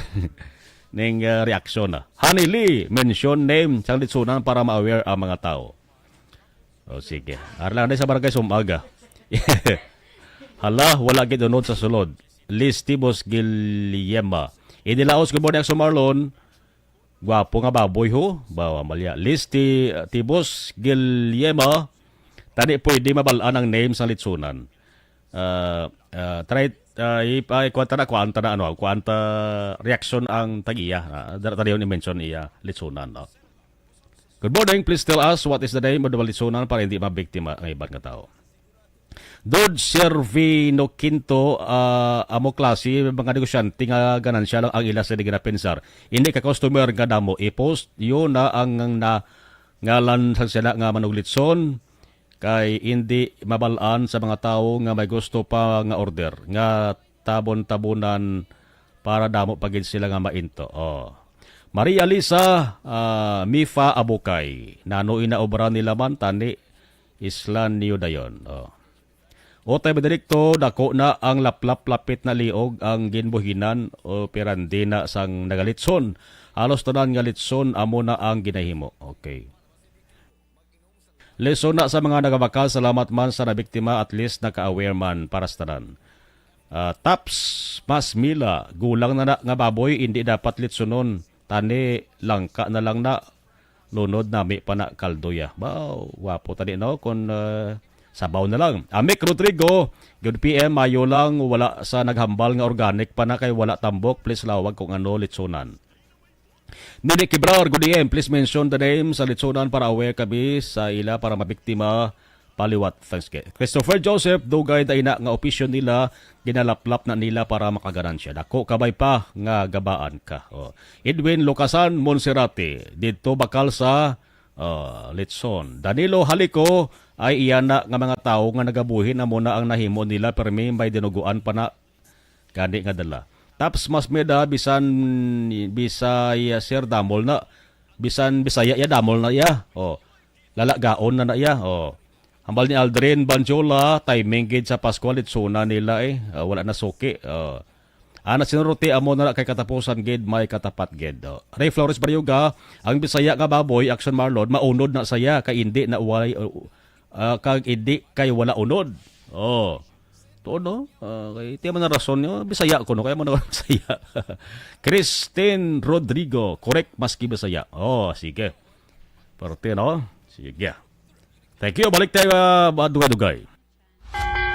ning, ah, reaksyon, ah. Honey Lee, mention name sang litsunan para ma-aware ang mga tao. Oh, sige. Ara lang sa Barangay Sumaga. Hala, wala gid unod sa sulod. Liz Tibos Guilliema. Idilaos, good morning, Aso Marlon. Gwapo nga baboy, ho. Bawa, malya. Listi, uh, Tibos Guilliema. Tani pwede mabalaan ang name sa litsunan. Uh, uh, try, uh, ipa-, kuwan ta na, kuwan ta na, ano, kuwan ta reaction ang tag-iya. Uh, dara ta i-mention iya litsunan, no? Good morning. Please tell us what is the name of the litsunan para hindi mabiktima ang iban nga tao. Dod Servino Quinto, ah, amo klase mga negosyante nga ganansya lang ang ila sa ginapensar. Hindi ka customer nga damo, i-post yun na ang na, ngalan sa sila nga manuglitson, kay hindi mabalaan sa mga tawo nga may gusto pa nga order, nga tabon-tabunan para damo pa gid sila nga mainto. Oh. Maria Lisa, ah, Mifa Abukay, nano ina obra nila man, tani islan niyo dayon. Oh. Utay ba direkto, dako na ang laplap, lapit na liog ang ginbuhinan o pirandina sang nagalitson. Halos tanan nga litson amo na ang ginahimo. Okay. Lesson na sa mga nagabakal, salamat man sa nabiktima, at least naka-aware man para sa tanan. Ah, Taps, mas mila, gulang na na nga baboy, hindi dapat litsunon. Tani, langka na lang na. Lunod nami pa na kaldo ya. Wow, wapo tani, no? Kung, ah, sabaw na lang. Amik Rodrigo, good P M, mayo lang, wala sa naghambal nga organic pa na kay wala tambok, please lawag kung ano litsunan. Nini Kibrar, good A M, please mention the name sa litsunan para aware kami sa ila para mabiktima paliwat. Thanks, Ke-, Christopher Joseph, dugay na ina nga opisyon nila, ginalaplap na nila para makaganansya. Dako kabay pa nga gabaan ka. Oh. Edwin Lucasan, Monserrate, didto bakal sa, ah, litson. Danilo Halico, ay iya na nga mga tawo nga nagabuhi na mo na ang nahimo nila, permi may dinuguan pa na gani nga dala. Taps, mas meda, bisan Bisaya, sir, damol na. Bisan Bisaya ya, damol na ya. Oh. Lalagaon na na ya. Oh. Hambal ni Aldrin Banjola, timing gid sa Pasko, litsuna nila eh. Ah, wala na suki. Oh. Ana sinuruti, amo na kay katapusan gid, may katapat gid. Oh. Ray Flores Barioga, ang Bisaya nga baboy, action Marlon, maunod na saya, kay hindi na way, uh, ah, kag hindi kay wala unod. Oh. Tuod, no? Ah, kay tiya man ang rason niyo, Bisaya ko, no? Kaya mo na Bisaya. Christine Rodrigo, correct, maski Bisaya. Oh, sige. Parte, no? Sige. Thank you. Balik tayo, ah, dugay-dugay.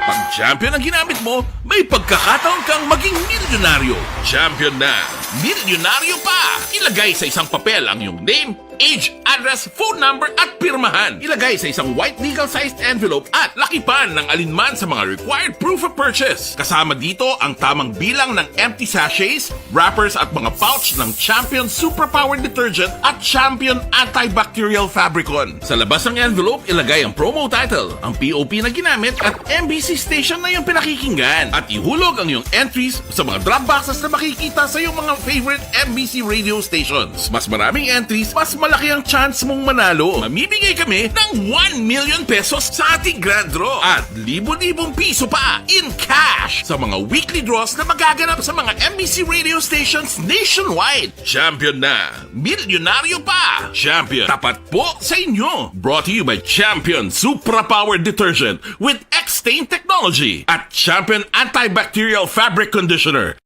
Pag champion ang ginamit mo, may pagkakataon kang maging milyonaryo. Champion na, milyonaryo pa! Ilagay sa isang papel ang iyong name, age, address, phone number, at pirmahan. Ilagay sa isang white legal-sized envelope at lakipan ng alinman sa mga required proof of purchase. Kasama dito ang tamang bilang ng empty sachets, wrappers, at mga pouch ng Champion Superpower Detergent at Champion Antibacterial Fabricon. Sa labas ng envelope, ilagay ang promo title, ang P O P na ginamit, at M B C station na iyong pinakikinggan. At ihulog ang iyong entries sa mga drop boxes na makikita sa iyong mga favorite M B C radio stations. Mas maraming entries, mas malaki ang chance mong manalo. Mamimigay kami ng one million pesos sa ating grand draw at libo-libong piso pa in cash sa mga weekly draws na magaganap sa mga M B C radio stations nationwide. Champion na! Milyonaryo pa! Champion, tapat po sa inyo! Brought to you by Champion Supra Power Detergent with X-Stain Technology at Champion Antibacterial Fabric Conditioner.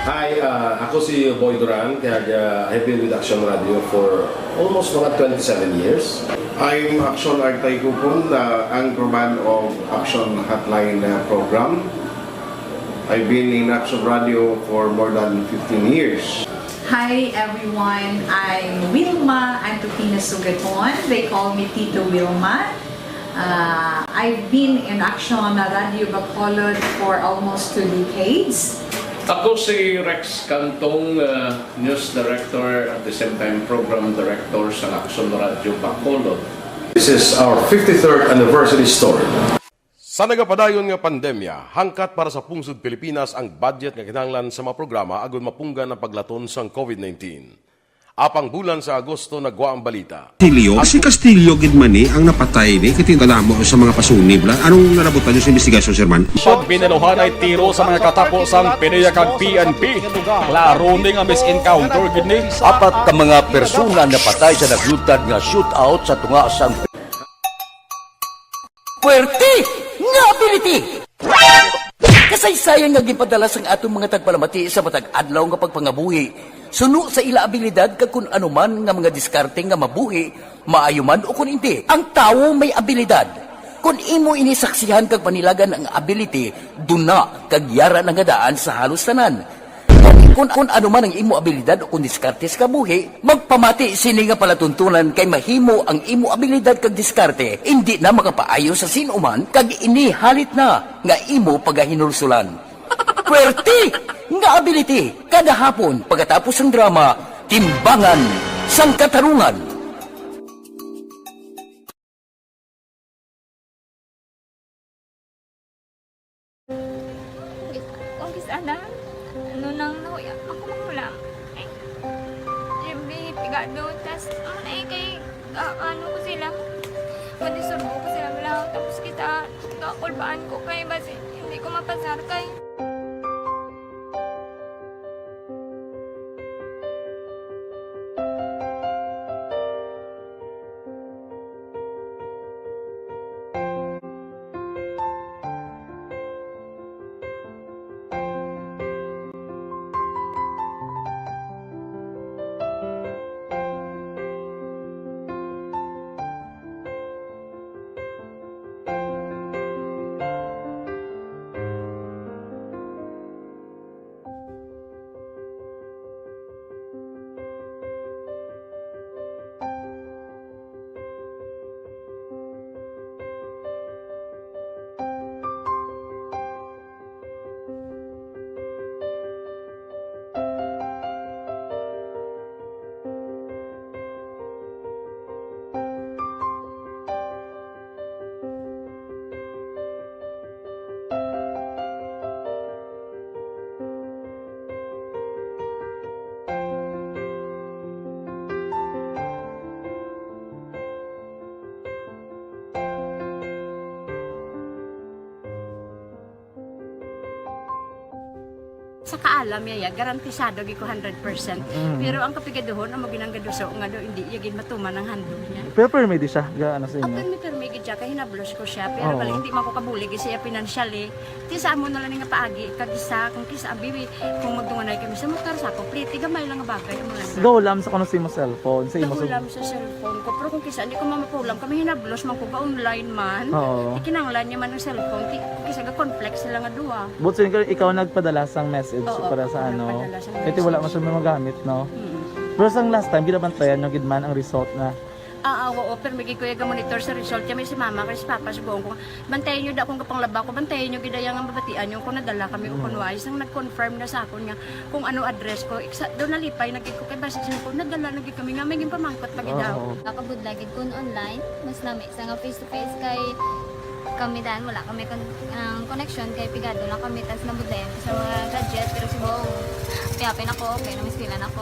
Hi, ah, ako si Boy Duran, kag, ah, I've been with Action Radio for almost mga twenty-seven years. I'm Action Artay Kupon, the anchorman of Action Hotline, uh, program. I've been in Action Radio for more than fifteen years. Hi everyone, I'm Wilma Antokina Sugaton. They call me Tito Wilma. Uh, I've been in Action Radio Bacolod for almost two decades. Ako si Rex Cantong, uh, News Director, at the same time Program Director sa Action Radio Bacolod. This is our fifty-third anniversary story. Sa nagapadayon nga pandemya, hangkat para sa pungsod Pilipinas ang budget nga kinahanglan sa mga programa agud mapunggan ang paglaton sang COVID nineteen. Apang bulan sa Agosto nagwa ang balita. Castillo? Si Castillo gid man ni ang napatay ni, kay kadamo sa mga pasunib la. Anong nalabutan niyo sa investigasyon, Sir Man? Pag binaluhan ay tiro sa mga katapo sang PDEA kag P N P. Klaro ni nga mis-encounter gid ni. Apat ka mga persona napatay sa naglutad nga shootout sa tunga sang Puwerte nga ability! Kasaysayan nga ginpadala sang aton mga tagpalamati sa matag adlaw nga pagpangabuhi, suno sa ila abilidad kag kun ano man nga mga diskarte nga mabuhi, maayo man o kun indi. Ang tawo may abilidad. Kun imo ini saksihan kag panilagan ang ability, duna kag yara na nga daan sa halos tanan. Kung, kung ano man ang imo abilidad o kung diskarte sa kabuhi, magpamati sini nga palatuntunan kay mahimo ang imo abilidad kag diskarte indi na makapaayo sa sin-o man kag ini halit na nga imo pagahinulsulan. Puwerte nga ability kada hapon pagkatapos sang drama, Timbangan sang Katarungan. Kung kis-, kung kis-, ana, ano nang nahuya, ako manghulam. Ay, yung pigado, tas, ano na eh, kay, ah, ano ko sila, madisturbo ko sila, wala, tapos kita, kakulbaan ko kay, basi, hindi ko mapasar kay. Sa kaalam niya, ya, garantisado gid ko hundred percent. Mm. Pero ang kapigaduhon, amo ginang gaduso nga daw hindi iya gid matuman ang handog niya. Pero permi di siya, ga, ano sa inyo? Permi, permi gid siya, kay hinablos ko siya. Pero Oo. Bali, hindi man ko kabulig siya financially. Ti sa amo na lang nga paagi, kag isa, kung kisa, abi, kung magdunganay kami sa motor, sa ako, pliti, gamay lang nga bagay, amo lang. Gahulam sa kuno sa imo cellphone, sa imo sa Gahulam sa cellphone ko, pero kung kisa, hindi ko mamapulam, kami hinablos man ko, ga-online man. Oo. Ikinanglan niya man ang cellphone, ti, kung kisa, ga-conflict sila nga duha. But so, ikaw, ikaw nagpadala sang message Oo, para sa ako ano? Nagpadala sang Kaya ti wala message. Man siya magamit, no? Mm. Pero sang last time, ginabantayan nyo gid man ang result na Ah, ah, oo, pero may gid ko iya ga-monitor sa result. Kaya may si mama, kay si papa, subong ko, bantayan nyo da akong gapanglaba ko, bantayan nyo gid ang mabatian nyo kung nadala kami o kung Mm. wala. Isang nag-confirm na sa akon nga kung ano address ko. Iksa, doon nalipay na gid ko kay basi sa ko, nadala na gid kami nga may ginpamangkot pa gid Oo. Ako. Nakabudlay gid kun online, mas lami sa nga face to face kay kami dan wala kami kon-, ang connection kay pigado lang kami tas nabudlayan ko sa mga gadget pero subong piyapin ako, okay na may eskwela na ako.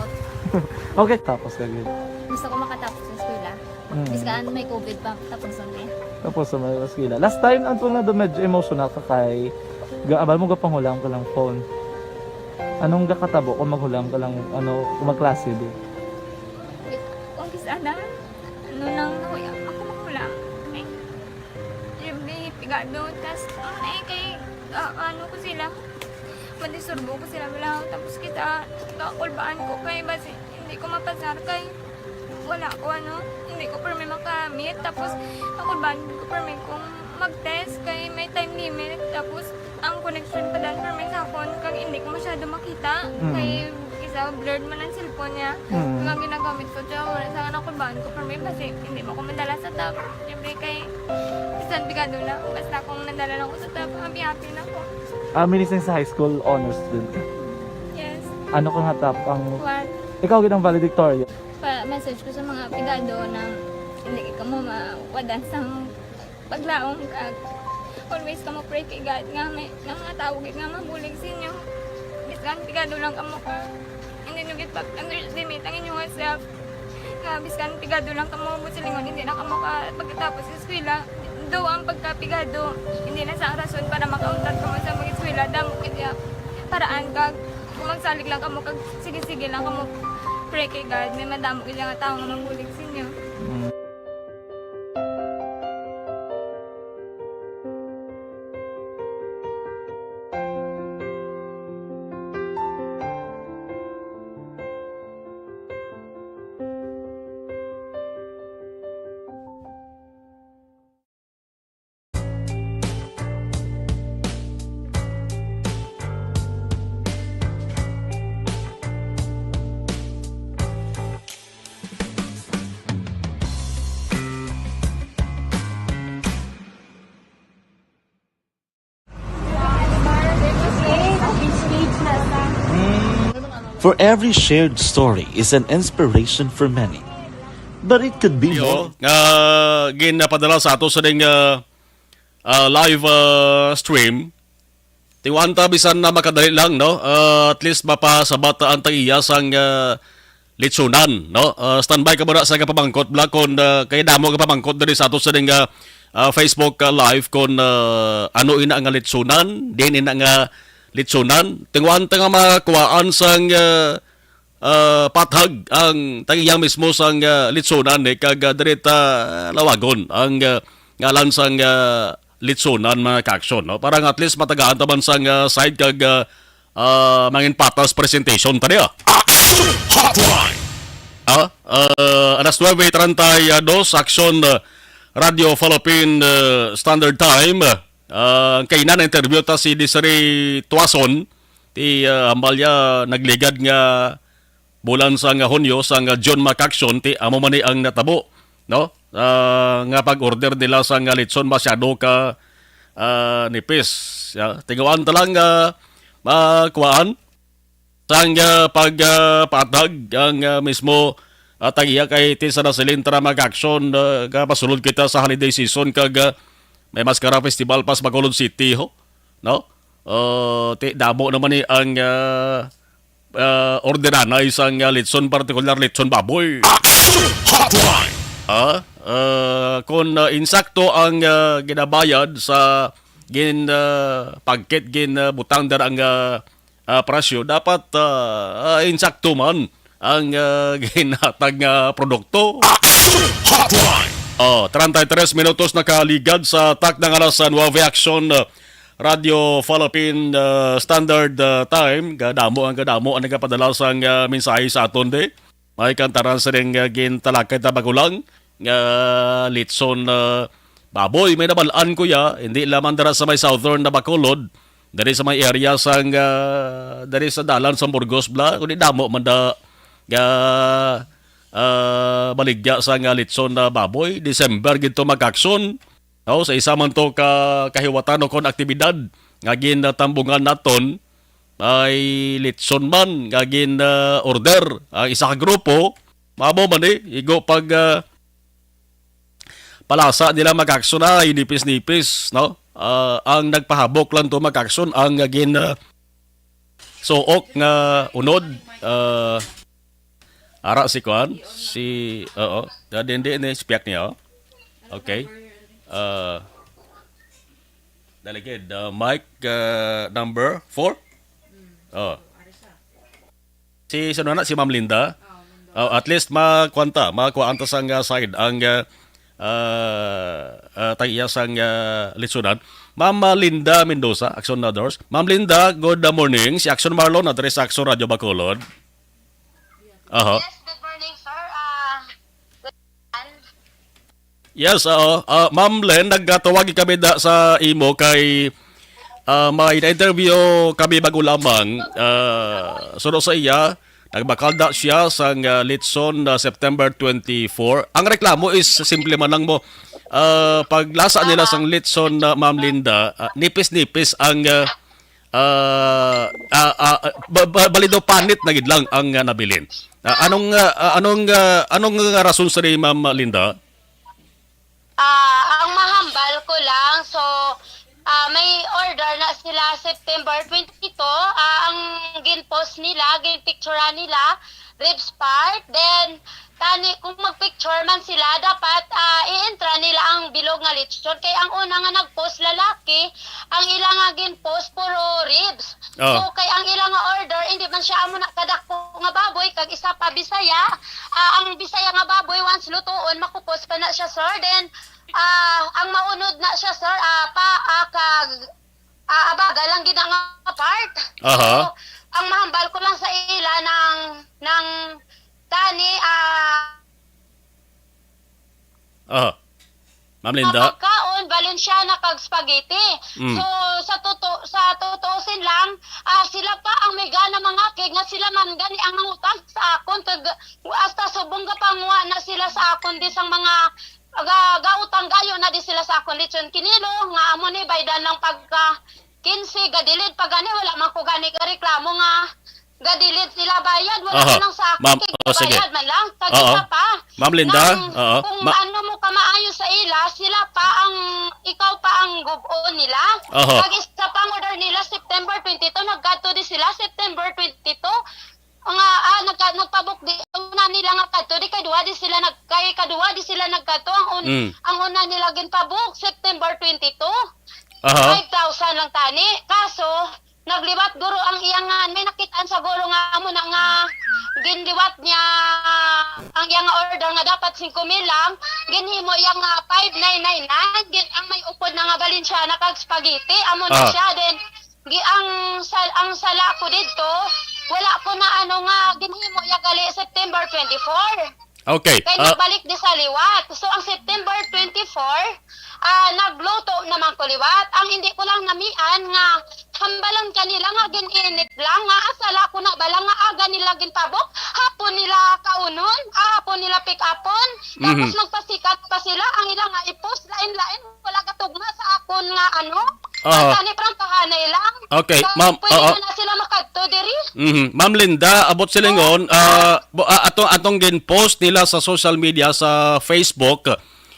Okay, tapos ka gid. Gusto ko makatapos sa eskwela. Mm. Bisan may covid pa, tapos ang eh. Tapos sa may eskwela. Last time, ang tunga do medyo emotional ka kay gaabal mo gapanghulam ka lang phone. Anong gakatabo kung maghulam ka lang, ano, kung magklase di? Kung kis-, ana, ano lang, nahuya, ako manghulam. Ay, yung may pigado, tas, ano na eh, kay, ah, ano ko sila, madisturbo ko sila, wala, tapos kita, kakulbaan ko kay, basi, hindi ko mapasar kay, wala ko, ano, hindi ko permi makamit. Tapos, ako ba, hindi ko permi kung mag-test kay may time limit. Tapos, ang connection pa dan permi sa akon, kag hindi ko masyado makita. Mm. Kay, isa, blurred man ang cellphone niya. Mm. Kag ang ginagamit ko, siya, wala sa anak ko, baan ko permi, kasi hindi mo ko madala sa top. Siyempre, kay, bisan pigado na, basta kung nadala lang ko sa top, happy-happy na ko. Ah, minising sa high school, honor student ka? Yes. Ano ka nga top ang One. Ikaw gid ang valedictorian. Pa-message ko sa mga pigado na hindi ka mo mawadan sa paglaom kag always ka mo pray kay God nga may, nga mga tawo gid nga mabulig sa inyo. Bisan pigado lang kamo ka, hindi nyo gid pag-underestimate ang inyong self. Nga bisan pigado lang kamo, busilingon, hindi na kamo ka pagkatapos sa eskwela. Do ang pagkapigado, hindi na sa rason para makauntat kamo sa mag-eskwela. Damo gid ya paraan kag kung magsalig lang kamo kag sige-sige lang kamo pray kay God, may madamo gid nga tawo nga mabulig sa inyo. Mm. For every shared story is an inspiration for many. But it could be more. Yo, nga ginapadala sa ato sa ding ah, ah, live ah, stream. Tiwanta bisan na makadali lang, no? Ah, at least mapasabat ang tag-iya sang ah, litsunan, no? Ah, standby ka muna sa kapamangkot, bla, kon ah, kay damo kapamangkot diri sa ato sa ding ah, ah, Facebook ah, live kon ah, ano ina nga litsunan, din ina nga litsunan. Tiwanta nga makuhaan sang ah, ah, pathag ang tag-iya mismo sang ah, litsunan ni kag ah, diri ta lawagon ang ah, ngalan sang ah, litsunan, mga ka-aksyon, no? Para nga at least matagaan ta man sang ah, side kag ah, ah, mangin patas presentation ta niya. Action Hotline! Ah, ah, alas nuebe treinta y dos, Aksyon ah, Radio Philippine ah, Standard Time. Ah, kay na interview ta si Desiree Tuason, ti ah, ambal ya nagligad nga bulan sa nga Hunyo sa nga June, mga ka-aksyon, ti amo man ni ang natabo, no? Ah, nga pag-order nila sa nga litson masyado ka ah, nipis. Ya, tinguhaan ta lang nga makuhaan sang ah, pag ah, paatag ang ah, mismo ah, tag-iya kay ti sa nasilin ta na mag-action ah, nga masulod kita sa holiday season kag ah, may Mascara Festival pa sa Bacolod City ho, no? Ah, ti damo naman ni ang ah, ah, orderanay sang ah, litson, partikular litson baboy. Action Hotline! Ah, ah, kung ah, insakto ang ah, ginabayad sa gin ah, pagkit gin ah, butang dira ang ah, ah, presyo, dapat ah, ah, insakto man ang ah, ginhatag nga produkto. Action Hotline! Oh, treinta y tres minutos nakaligad sa takna nga alas nuebe, Action ah, Radio Philippine ah, Standard ah, Time. Kadamo ang kadamo ang nagapadala sang ah, mensahe sa aton di. May kantaran sa ring ah, gintalakay ta bago lang nga litson ah, baboy. May nabalaan ko ya, hindi lamang dira sa may southern na Bacolod, diri sa may area sang ah, diri sa dalan sa Burgos bla, kundi damo man da nga ah, baligya sa nga litson na baboy. December gid to mag-action. No, sa isa man to ka kahiwatan o kon aktibidad nga ginatambungan naton, may litson man nga gin ah, order ang isa ka grupo, mamo man ni igo pag ah, palasa nila mag-action ay nipis-nipis, no? Ah, ang nagpahabok lang to mag-action ang ah, gin ah, suok nga unod, ah, ara si kuan, si, oo, dadi hindi ni spiak niya, oh. Okay. Ah, daligid, ah, mic ah, number four. Oh. Si sino na si Ma'am Linda? Oh, at least makuan ta, makuan ta sang ah, side ang ah, ah, ah, tag-iya sang ah, litsunan. Ma'am ah, Linda Mendoza, Action Nadors. Ma'am Linda, good ah, morning. Si Action Marlon, na diri sa Action Radio Bacolod. Aha. Yes, good morning, sir. Ah, Yes, oo. Ah, Ma'am Len, nagkatawag kami da sa imo kay ah, may na-interview kami bago lamang. Ah, suno sa iya, nagbakal na siya sang ah, litson na September twenty-four. Ang reklamo is simple man lang mo. Ah, paglasa nila sang litson na Ma'am Linda, ah, nipis-nipis ang ah, ah, ah, ah, ba- ba- balido panit na gid lang ang ah, nabilin. Ah, anong ah, ah, anong ah, anong nga rason sa ni Ma'am Linda? Ah, ang mahambal ko lang, so ah, may order na sila September twenty-two. Ah, ang gin-post nila, gin-picture nila, ribs part. Then, tani, kung mag-picture man sila, dapat ah, i-entra nila ang bilog nga lechon. Kay ang una nga nag-post lalaki, ang ila nga gin-post puro ribs. Oh. So, kay ang ila nga order, hindi man siya amo na kadako nga baboy, kag isa pa Bisaya. Ah, ang Bisaya nga baboy, once lutuon, makupos pa na siya, sir. Then, ah, ang maunod na siya, sir, ah, pa, ah, kag, ah, abaga lang gid nga part. Aha. So, ang mahambal ko lang sa ila ng, ng tani, ah, Ah. Ma'am Linda? Pagkaon, Valenciana kag spaghetti. Mm. So, sa toto sa tutuusin lang, ah, sila pa ang may gana mangakig nga sila man gani ang nangutang sa akon kag hasta subong gapanguha na sila sa akon di sang mga ga, gautang gayo na di sila sa akon lechon kinilo nga amo ni baydan lang pagka quince, gadilid pa gani, wala man ko gani ka reklamo nga Gadilid sila bayad, wala Aha. man lang sa akin, Ma'am, kay oh, sige. Bayad man lang. Kag Oo. Isa pa, Ma'am Linda, nang oo. Kung Ma- ano mo ka maayo sa ila, sila pa ang, ikaw pa ang gub-on nila. Aha. Kag isa pa ang order nila, September twenty-two, nagkadto di sila, September twenty-two. Nga, ah, nagka-, nagpabook di, una nila nga kadto, di kay duha di sila nag-, kay kaduha di sila nagkadto. Ang un-, Mm. Ang una nila ginpabook, September twenty-two. Aha. Five thousand lang tani. Kaso, nagliwat guro ang iyang nga, may nakitaan sa guro nga amo na nga ginliwat niya ang iyang order nga dapat singko mil lang, ginhimo iya nga five nine nine nine, gin-, ang may upod na nga Valenciana kag spaghetti, amo na Ah. siya. Then, gi-, ang sal-, ang sala ko didto, wala ko na ano nga ginhimo iya gali September twenty-four. Okay, Kay ah, nagbalik di sa liwat. So, ang September twenty-four, ah, nagluto naman ko liwat. Ang hindi ko lang namian nga hambalan kanila nga gin-init lang nga asala ko na bala nga aga nila ginpabok, hapon nila kaunon, ah, hapon nila pick-upon. Tapos Mhm. magpasikat pa sila, ang ila nga ipos, lain-lain, wala gatugma sa akon nga ano, Aha. Ang tani prangkahanay lang. Okay, So, ma'am, pwede oo. na na sila makadto diri. Mhm. Ma'am Linda, abot silingon, ah, bu-, ah, atong, atong gin-post nila sa social media, sa Facebook,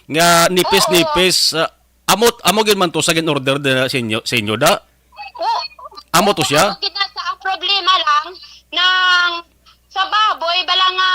nga nipis-nipis, ah, amo, amo gid man to sa gin-order din sa inyo, sa inyo, da? Oo. Amo to siya? Ang gina-, sa, ang problema lang, nang sa baboy, bala nga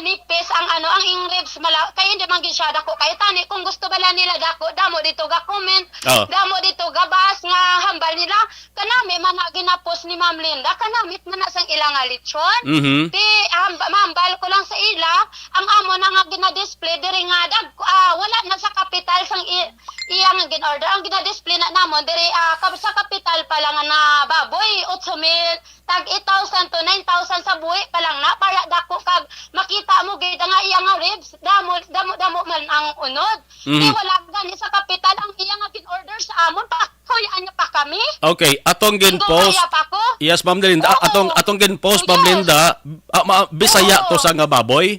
nipis ang ano, ang ing ribs, mala-, kay hindi man gid siya dako. Kay tani, kung gusto bala nila dako, damo dito ga comment, Oh. damo dito ga bas nga hambal nila. Kanami man na ginapos ni Ma'am Linda, kanamit man na sang ila nga lechon. Mhm. Ti, hamba-, mahambal ko lang sa ila, ang amo na nga gina-display diri nga dag-, ah, wala na sa kapital sang i-, iya nga gin-order. Ang gina-display na namon diri, ah, kab-, sa kapital pa lang na baboy, otso mil, tag eight thousand to nine thousand sa buhi pa lang na, para dako kag makita mo gid nga iya nga ribs, damo, damo, damo man ang unod. Mhm. Di wala gani sa kapital ang iya nga gin-order sa amon, pa, kuyaan niya pa kami. Okay, atong Tingko gin-post. kaya pa ko. Yes, Ma'am Linda. Oo. Atong, atong gin-post, Ma'am Yes. Linda. Ah, ma-, Bisaya to Oo. sa nga baboy?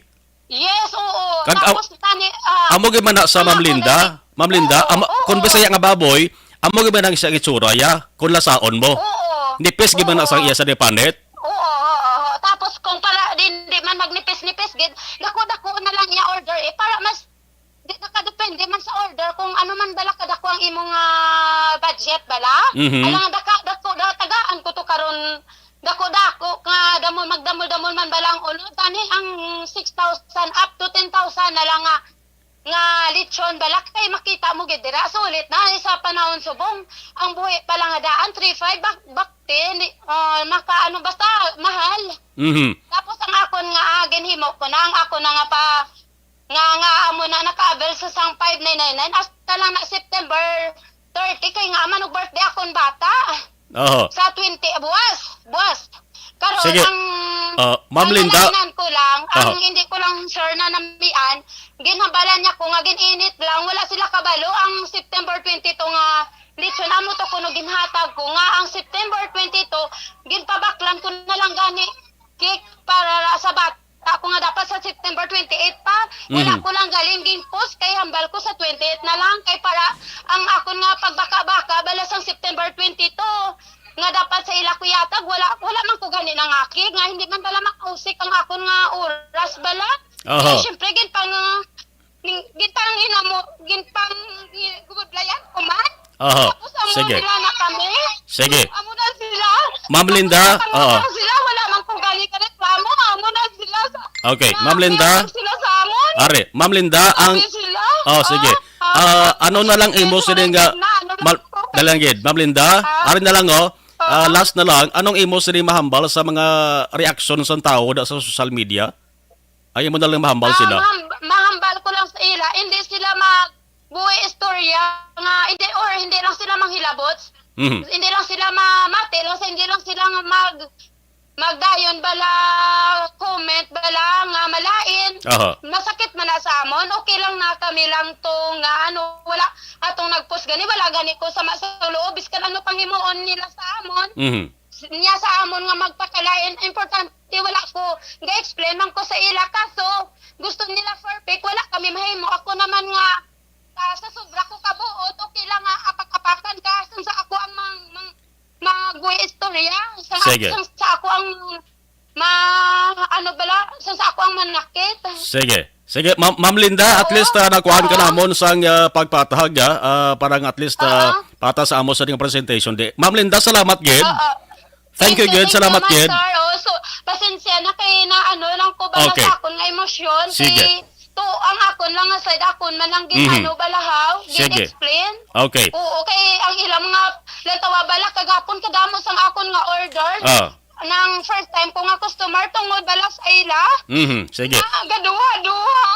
Yes, oo. Kag am-, Tapos, tani, ah, amo gyud man na sa ang Ma'am ako Linda? dali. Ma'am Linda, Oo, amo, oo. kung Bisaya nga baboy, amo gyud man ang siyang itsura, ya? Kung lasaon mo. Oo. Nipis gyud man na sa Oo. iya sa nipanit? Oo, oo, oo. Tapos, kung para di, di man magnipis-nipis, gid, dako-dako na lang iya order, eh, para mas, di, nakadepende man sa order kung ano man bala kadako ang imong, ah, budget bala. Mhm. Alang daka, dako, da-, tagaan ko to karon, dako-dako nga damol, magdamol-damol man bala ang unod. Tani ang six thousand up to ten thousand na lang nga, nga lechon bala kay makita mo gid dira. Sulit na, isa panahon subong ang buhi pa lang nga daan, three five, bak-, bakti, hindi, ah, maka-, ano, basta mahal. Mhm. Tapos ang akon nga, ah, ginhimo ko na, ang akon na nga pa, nga, nga amo na naka-avail sa sang five nine nine nine, hasta lang na September thirty, kay nga man og birthday akon bata. Oho. Sa twenty, buwas, buwas. Karon, Sige. ang, Ah, Ma'am ang Linda. nalainan ko lang, ang Oho. hindi ko lang sure na namian, ginhambalan niya ko nga gin-init lang, wala sila kabalo ang September twenty-two nga lechon. Amo to kuno ginhatag ko nga ang September twenty-two, ginpabaklan ko na lang gani cake para ra sa bata ko nga dapat sa September twenty-eight pa. Wala Mhm. ko lang galing ging-post kay hambal ko sa twenty-eight na lang kay para ang akon nga pagbaka-baka bala sang September twenty-two nga dapat sa ila ko yatag, wala, wala man ko gani nangakig nga hindi man bala makausik ang akon nga oras bala. Oho. Kay syempre, gid pang, ning-, gid pang hinamo, gid pang hi-, gubudlayan ko man. Oho. Tapos amo Sige. sila na kami. Sige. Amo na sila. Ma'am Linda, Amo oo. na sila, wala man ko gani ka reklamo. Amo na sila sa Okay, Ma'am Linda. Amo sila sa amon. Are, Ma'am Linda, ang Amo sila. Oh, sige. Ah, Ah, ah, ano na lang imo sige, sini nga na, ano na Mal-, lang po. Dalang gid, Ma'am Linda, Ah. ari na lang, oh. Ah, Ah. last na lang, anong imo sini mahambal sa mga reaksyon sa tao da sa social media? Ay, imo na lang mahambal Ah, sila. maham-, mahambal ko lang sa ila, hindi sila magbuhi istorya nga, hindi, or hindi lang sila manghilabot. Mhm. Hindi lang sila mamati, lang sa, hindi lang sila nga mag-, magdayon bala, comment bala nga malain. Aha. Masakit man na sa amon, okay lang na kami lang to nga, ano, wala atong nag-post gani, wala gani ko sama sa loob, biskan ano pang himuon nila sa amon. Mhm. Niya sa amon nga magpakalain, importante wala ko ga-explain man ko sa ila, kaso gusto nila perfect, wala kami mahimo. Ako naman nga, ah, sa sobra ko kabuot, okay lang nga apak-apakan ka, sang sa ako ang mang, mang, magbuhi istorya, sa, Sige. sang sa ako ang Ah, ano bala? Sa, sa ako ang manakit. Sige. Sige, Ma'am, Ma'am Linda, at Oo. least, ah, nakuhaan ka Oo. namon sang, ah, pagpatahag, ah, ah, parang at least, ah, Oo. pata sa amo sa ding presentation di. Ma'am Linda, salamat gid. Oo. Thank you, Thank you, gid. thank you, Salamat, Ma'am gid. Sir. Oh, so, pasensya na kay na ano lang ko ba Okay. sa akon nga emosyon. Sige. Kay to, ang akon lang nga side, akon man ang gin-, Mhm. ano, balahaw, Sige. gin-explain. Okay. Oo, kay ang ilang mga lantawa bala kagapon kadamo sang akon nga order. Ah. Nang first time ko nga customer tungod bala sa ila. Mhm, sige. Na, gaduha-duha.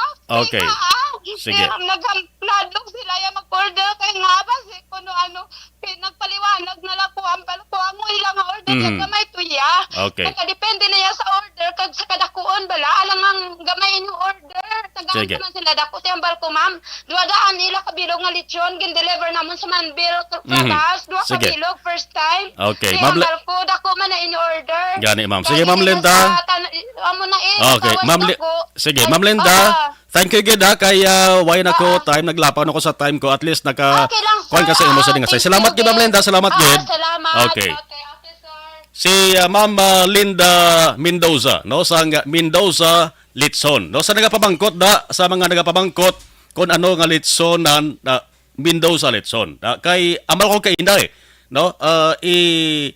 Okay. Kaya, ah, Sige. kaya naghamladlog sila ya mag-order kay nga ba si kuno ano, pi-, nagpaliwanag na lang ko ang bal-, ko ang ila nga order Mhm. kay gamay to ya. Okay. Nakadepende na ya sa order kag sa kadakuon bala alang ang gamay inyo order. Tagaan Sige. ka man sila dako. Ti hambal ko, ma'am. Duha daan ila ka bilog nga lechon gin-deliver namon sa Manbil, Mhm. Pratas. Duha ka Sige. bilog first time. Okay, Ti Ma'am Le- hambal ko, dako man na in order. Gani, ma'am. Sige, Gani Ma'am nila Linda. sa tan-, amo na eh, Okay, tawas Ma'am Li-, dako. sige, Ay, Ma'am Linda. ah. Thank you gid, ha, kay, ah, why na ko Oo. time, naglapaw na ko sa time ko. At least naka Okay lang, kuwan ka sir. sa imo sa Ah, dingasay. thank Salamat you gid, Ma'am gid. Linda. Salamat Ah, gid. salamat. Okay. Okay, okay, sir. Si, ah, Ma'am, ah, Linda Mendoza, no, sa nga-, Mendoza Litson, no, sa nagapamangkot da, sa mga nagapamangkot kung ano nga litson na, na Mendoza Litson. Ah, kay amal ko kay inday, no? Ah, i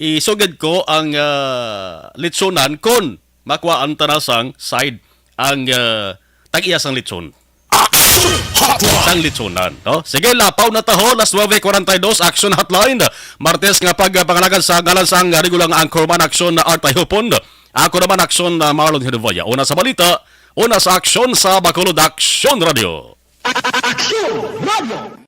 isugid ko ang, ah, litsonan kon makuhaan ta na sang side ang, ah, tag-iya sang litson. Action Hotline! Sang litsonan, no? Sige, lapaw na taho, las nuebe cuarenta y dos, Action Hotline. Martes nga pagpangalagan sa ngalan sang regular nga anchorman, Action Artay Hupon. Ako naman, Action, ah, Marlon Hinuvoya. Una sa balita, una sa aksyon sa Bacolod Action Radio. Action Radio!